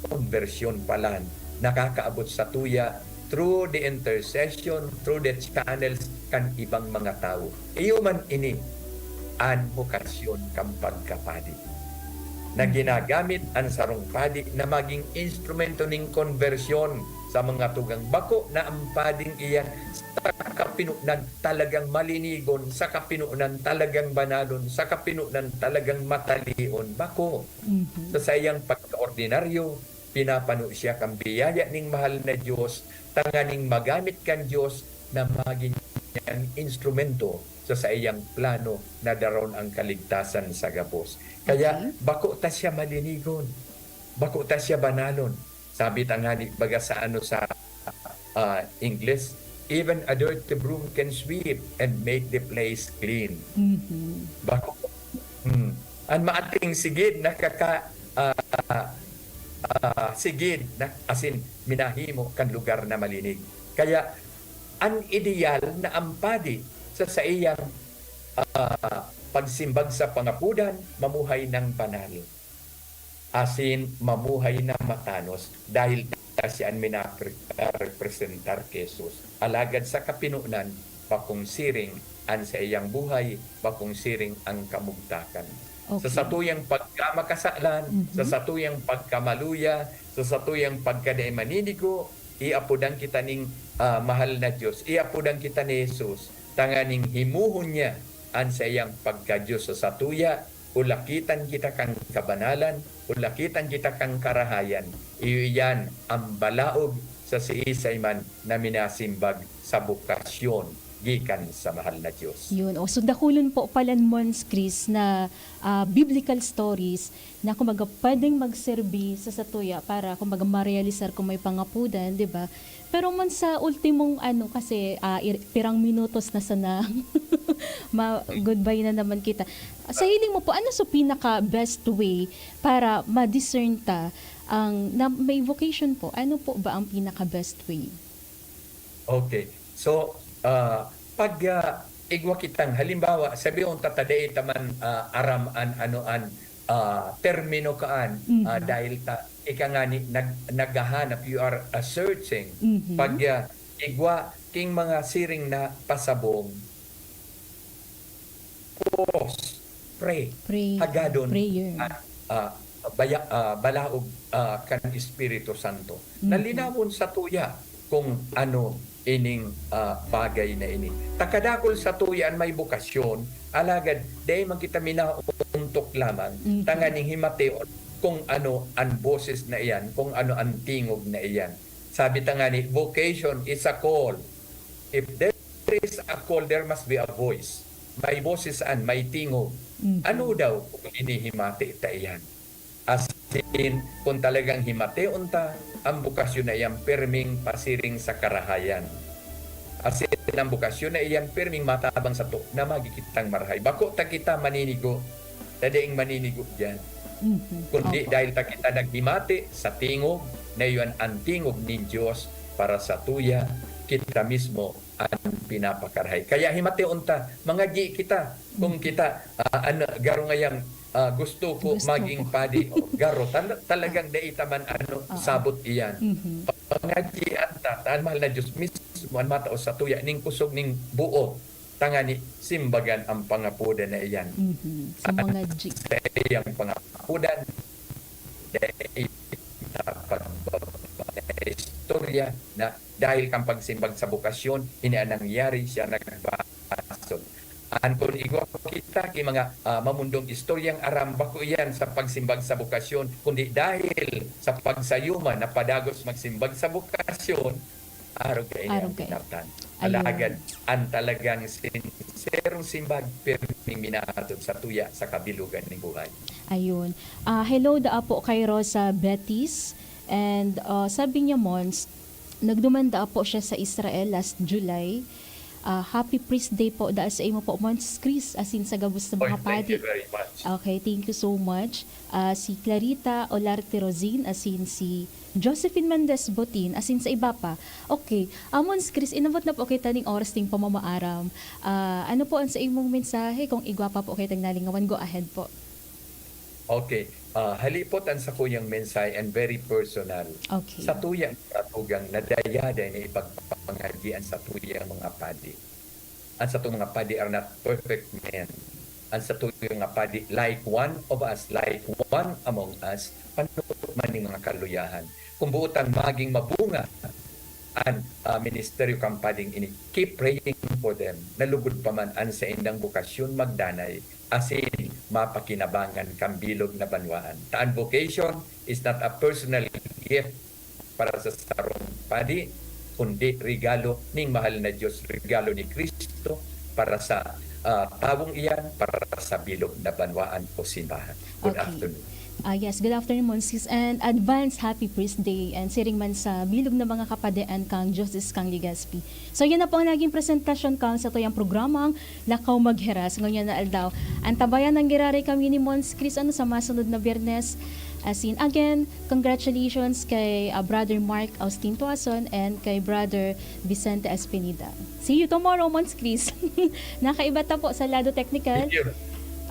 konbersyon palan nakakaabot satuya through the intercession, through the channels kan ibang mga tawo. Iyo man ini an bokasyon kan pagkapadi, na Hmm. ginagamit an sarong padi na magin instrumento nin konbersyon sa mga tugang. Bako na an pading iyan sa kapinonan talagang malinigon, sa kapinonan talagang banalon, sa kapinonan talagang matalion. Bako. Mhm. Sa saiyang pagkaordinaryo, pinapano siya kan biyaya ning mahal na Dios, tanganing magamit kan Dios na magin niyang instrumento sa saiyang plano na daron ang kaligtasan sa gabos. Kaya, Okay. bako ta siya malinigon, bako ta siya banalon. Sabi ta ngani, baga sa ano, sa, ah, Ingles, "Even a dirty broom can sweep and make the place clean." Mhm. Bako, hmm, an maating sigid nakaka-, ah, ah, sigid na, asin minahimo kan lugar na malinig. Kaya, an ideyal na an padi sa saiyang, ah, pagsimbag sa pangapodan, mamuhay nang banal, asin mamuhay na matanos, dahil ta siya an minapre-, ah, representar ki Jesus. Alagad sa kapinonan, bakong siring an saiyang buhay, bakong siring an kamugtakan. Sa Okay. satuyang pagkamakasalan, Mhm. sa satuyang pagkamaluya, sa satuyang pagkadai maninigo, iapodan kita ning ah, mahal na Dios, iapodan kita ni Jesus, tanganing himuhon niya an saiyang pagka-Dios sa satuya, ulakitan kita kan kabanalan, ulakitan kita kan karahayan. Iyo iyan ang balaog sa siisay man na minasimbag sa bokasyon gikan sa mahal na Dios. Yun. O, so dakulon po palan, Mons Chris, na, ah, biblical stories na kumbaga pwedeng magserbi sa satuya para kumbaga marealisar kung may pangapodan, di ba? Pero man sa ultimong ano, kasi, ah, ir-, pirang minutos na sana, ma-goodbye na naman kita. Sa hiling mo po, ano so pinaka best way para ma-discern ta ang na may vocation po? Ano po ba ang pinaka best way? Okay. So, ah, pag, ah, igwa kitang, halimbawa, sabihon ta ta dai ta man, ah, aram an ano an, ah, termino kaan, ah, Mhm. dahil ta ika ngani nag-, naghahanap, you are, ah, searching. Mhm. Pag, ah, igwa king mga siring na pasabong, pause, pray, Pray, hagadon prayer. an, ah, baya-, ah, balaog, ah, kan Espiritu Santo. Mhm. Nalinawon satuya kung ano ining, ah, bagay na ini. Ta kadakul satuya an may bokasyon, alagad dai man kita minaontok lamang Mhm. tanganing himateon kung ano an boses na iyan, kung ano an tingog na iyan. Sabi ta ngani, vocation is a call. If there is a call, there must be a voice. May boses an, may tingog. Mhm. Ano daw kung hinihimati ta iyan? Asin, kung talagang himateon ta, ang bokasyon na iyan pirming pasiring sa karahayan. Asin, ang bokasyon na iyan pirming matabang sato na magi kitang marahay. Bako ta kita maninigo, ta daing maninigo diyan. Mhm. Kundi Opo. dahil ta kita naghimati sa tingog, na iyan an tingog nin Dios para satuya, kita mismo an pinapakarahay. Kaya himateon ta, mangadyi kita. Kung Mhm. kita, ah, ano, garo ngayang, ah, gusto ko Gusto maging ko. padi. O, garo. Tal-, talagang dai ta man, ano, Oo. sabot iyan. Mhm. Pangadyian ta, ta an mahal na Dios mismo an matao satuya ning kusog ning buot, tangani simbagan ang pangapodan na iyan. Mhm. So, An mangadyi. sa iyang pangapodan, dai ta pagbaba istorya na dahil kan pagsimbag sa bokasyon, ini an nangyari, siya nagbasol. An kun igwa kita ki mga, ah, mamundong istoryang aram, bako iyan sa pagsimbag sa bokasyon, kundi dahil sa pagsayuma na padagos magsimbag sa bokasyon, arog kaini Arog ang kaini. binabtan. Ayun. Alagad, an talagang sinserong simbag, pirming minahatod satuya sa kabilugan ning buhay. Ayun. Ah, hello daa po kay Rosa Betis. And, ah, sabi niya, Mons, nagduman daa po siya sa Israel last July. Ah, happy priest day po daa sa imo po, Mons Chris, asin sa gabos na Oy, mga thank padi. you very much. Okay, thank you so much. Ah, si Clarita Olarte Rosin, asin si Josephine Mendez Botin, asin sa iba pa. Okay, ah, Mons Chris, inabot na po kita ning oras ning pamamaaram. Ah, ano po ang sa imong mensahe? Kung igwa pa po kitang nalingawan, go ahead po. Okay. Ah, halipot an sakuyang mensahe and very personal. Okay. Satuya nga katugang na dayaday na ipagpangadyi an satuyang mga padi. An satong mga padi are not perfect men. An satuyo nga padi, like one of us, like one among us, panupot man ning mga kaluyahan. Kung buotang maging mabunga an, ah, ministeryo kan pading ini, keep praying for them. Na lugod pa man an saindang bokasyon magdanay, asin mapakinabangan kan bilog na banwaan. Ta an vocation is not a personal gift para sa sarong padi, kundi regalo ning mahal na Dios, regalo ni Cristo para sa, ah, tawong iyan, para sa bilog na banwaan o simbahan. Good Okay. afternoon. Ah, yes, good afternoon, Mons Chris, and advance happy priest day, and siring man sa bilog na mga kapadian kan Diocese kan Legazpi. So, yan na po ang naging presentasyon kan satuyang programang Lakaw Magheras ngunyan na aldaw. Antabayan ang giraray kami ni Mons Chris, ano, sa masunod na Biyernes. As in, again, congratulations kay, ah, Brother Mark Austin Tuason and kay Brother Vicente Espinida. See you tomorrow, Mons Chris. Nakaiba ta po sa lado technical. Thank you.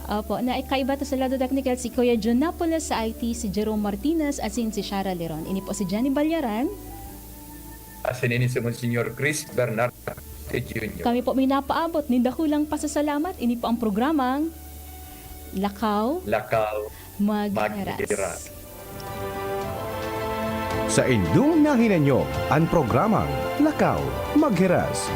Opo, nakaiba ta sa lado technical si Kuya John Napoles sa I T, si Jerome Martinez, asin si Shara Leron. Ini po si Jenny Balyaran. Asin ini si Monsignor Chris Bernard Junior. Kami po may napaabot nin dakulang pasasalamat. Ini po ang programang Lakaw Lakaw Magheras. Magheras. Sa indong nahinanyog an programang Lakaw Maghiras.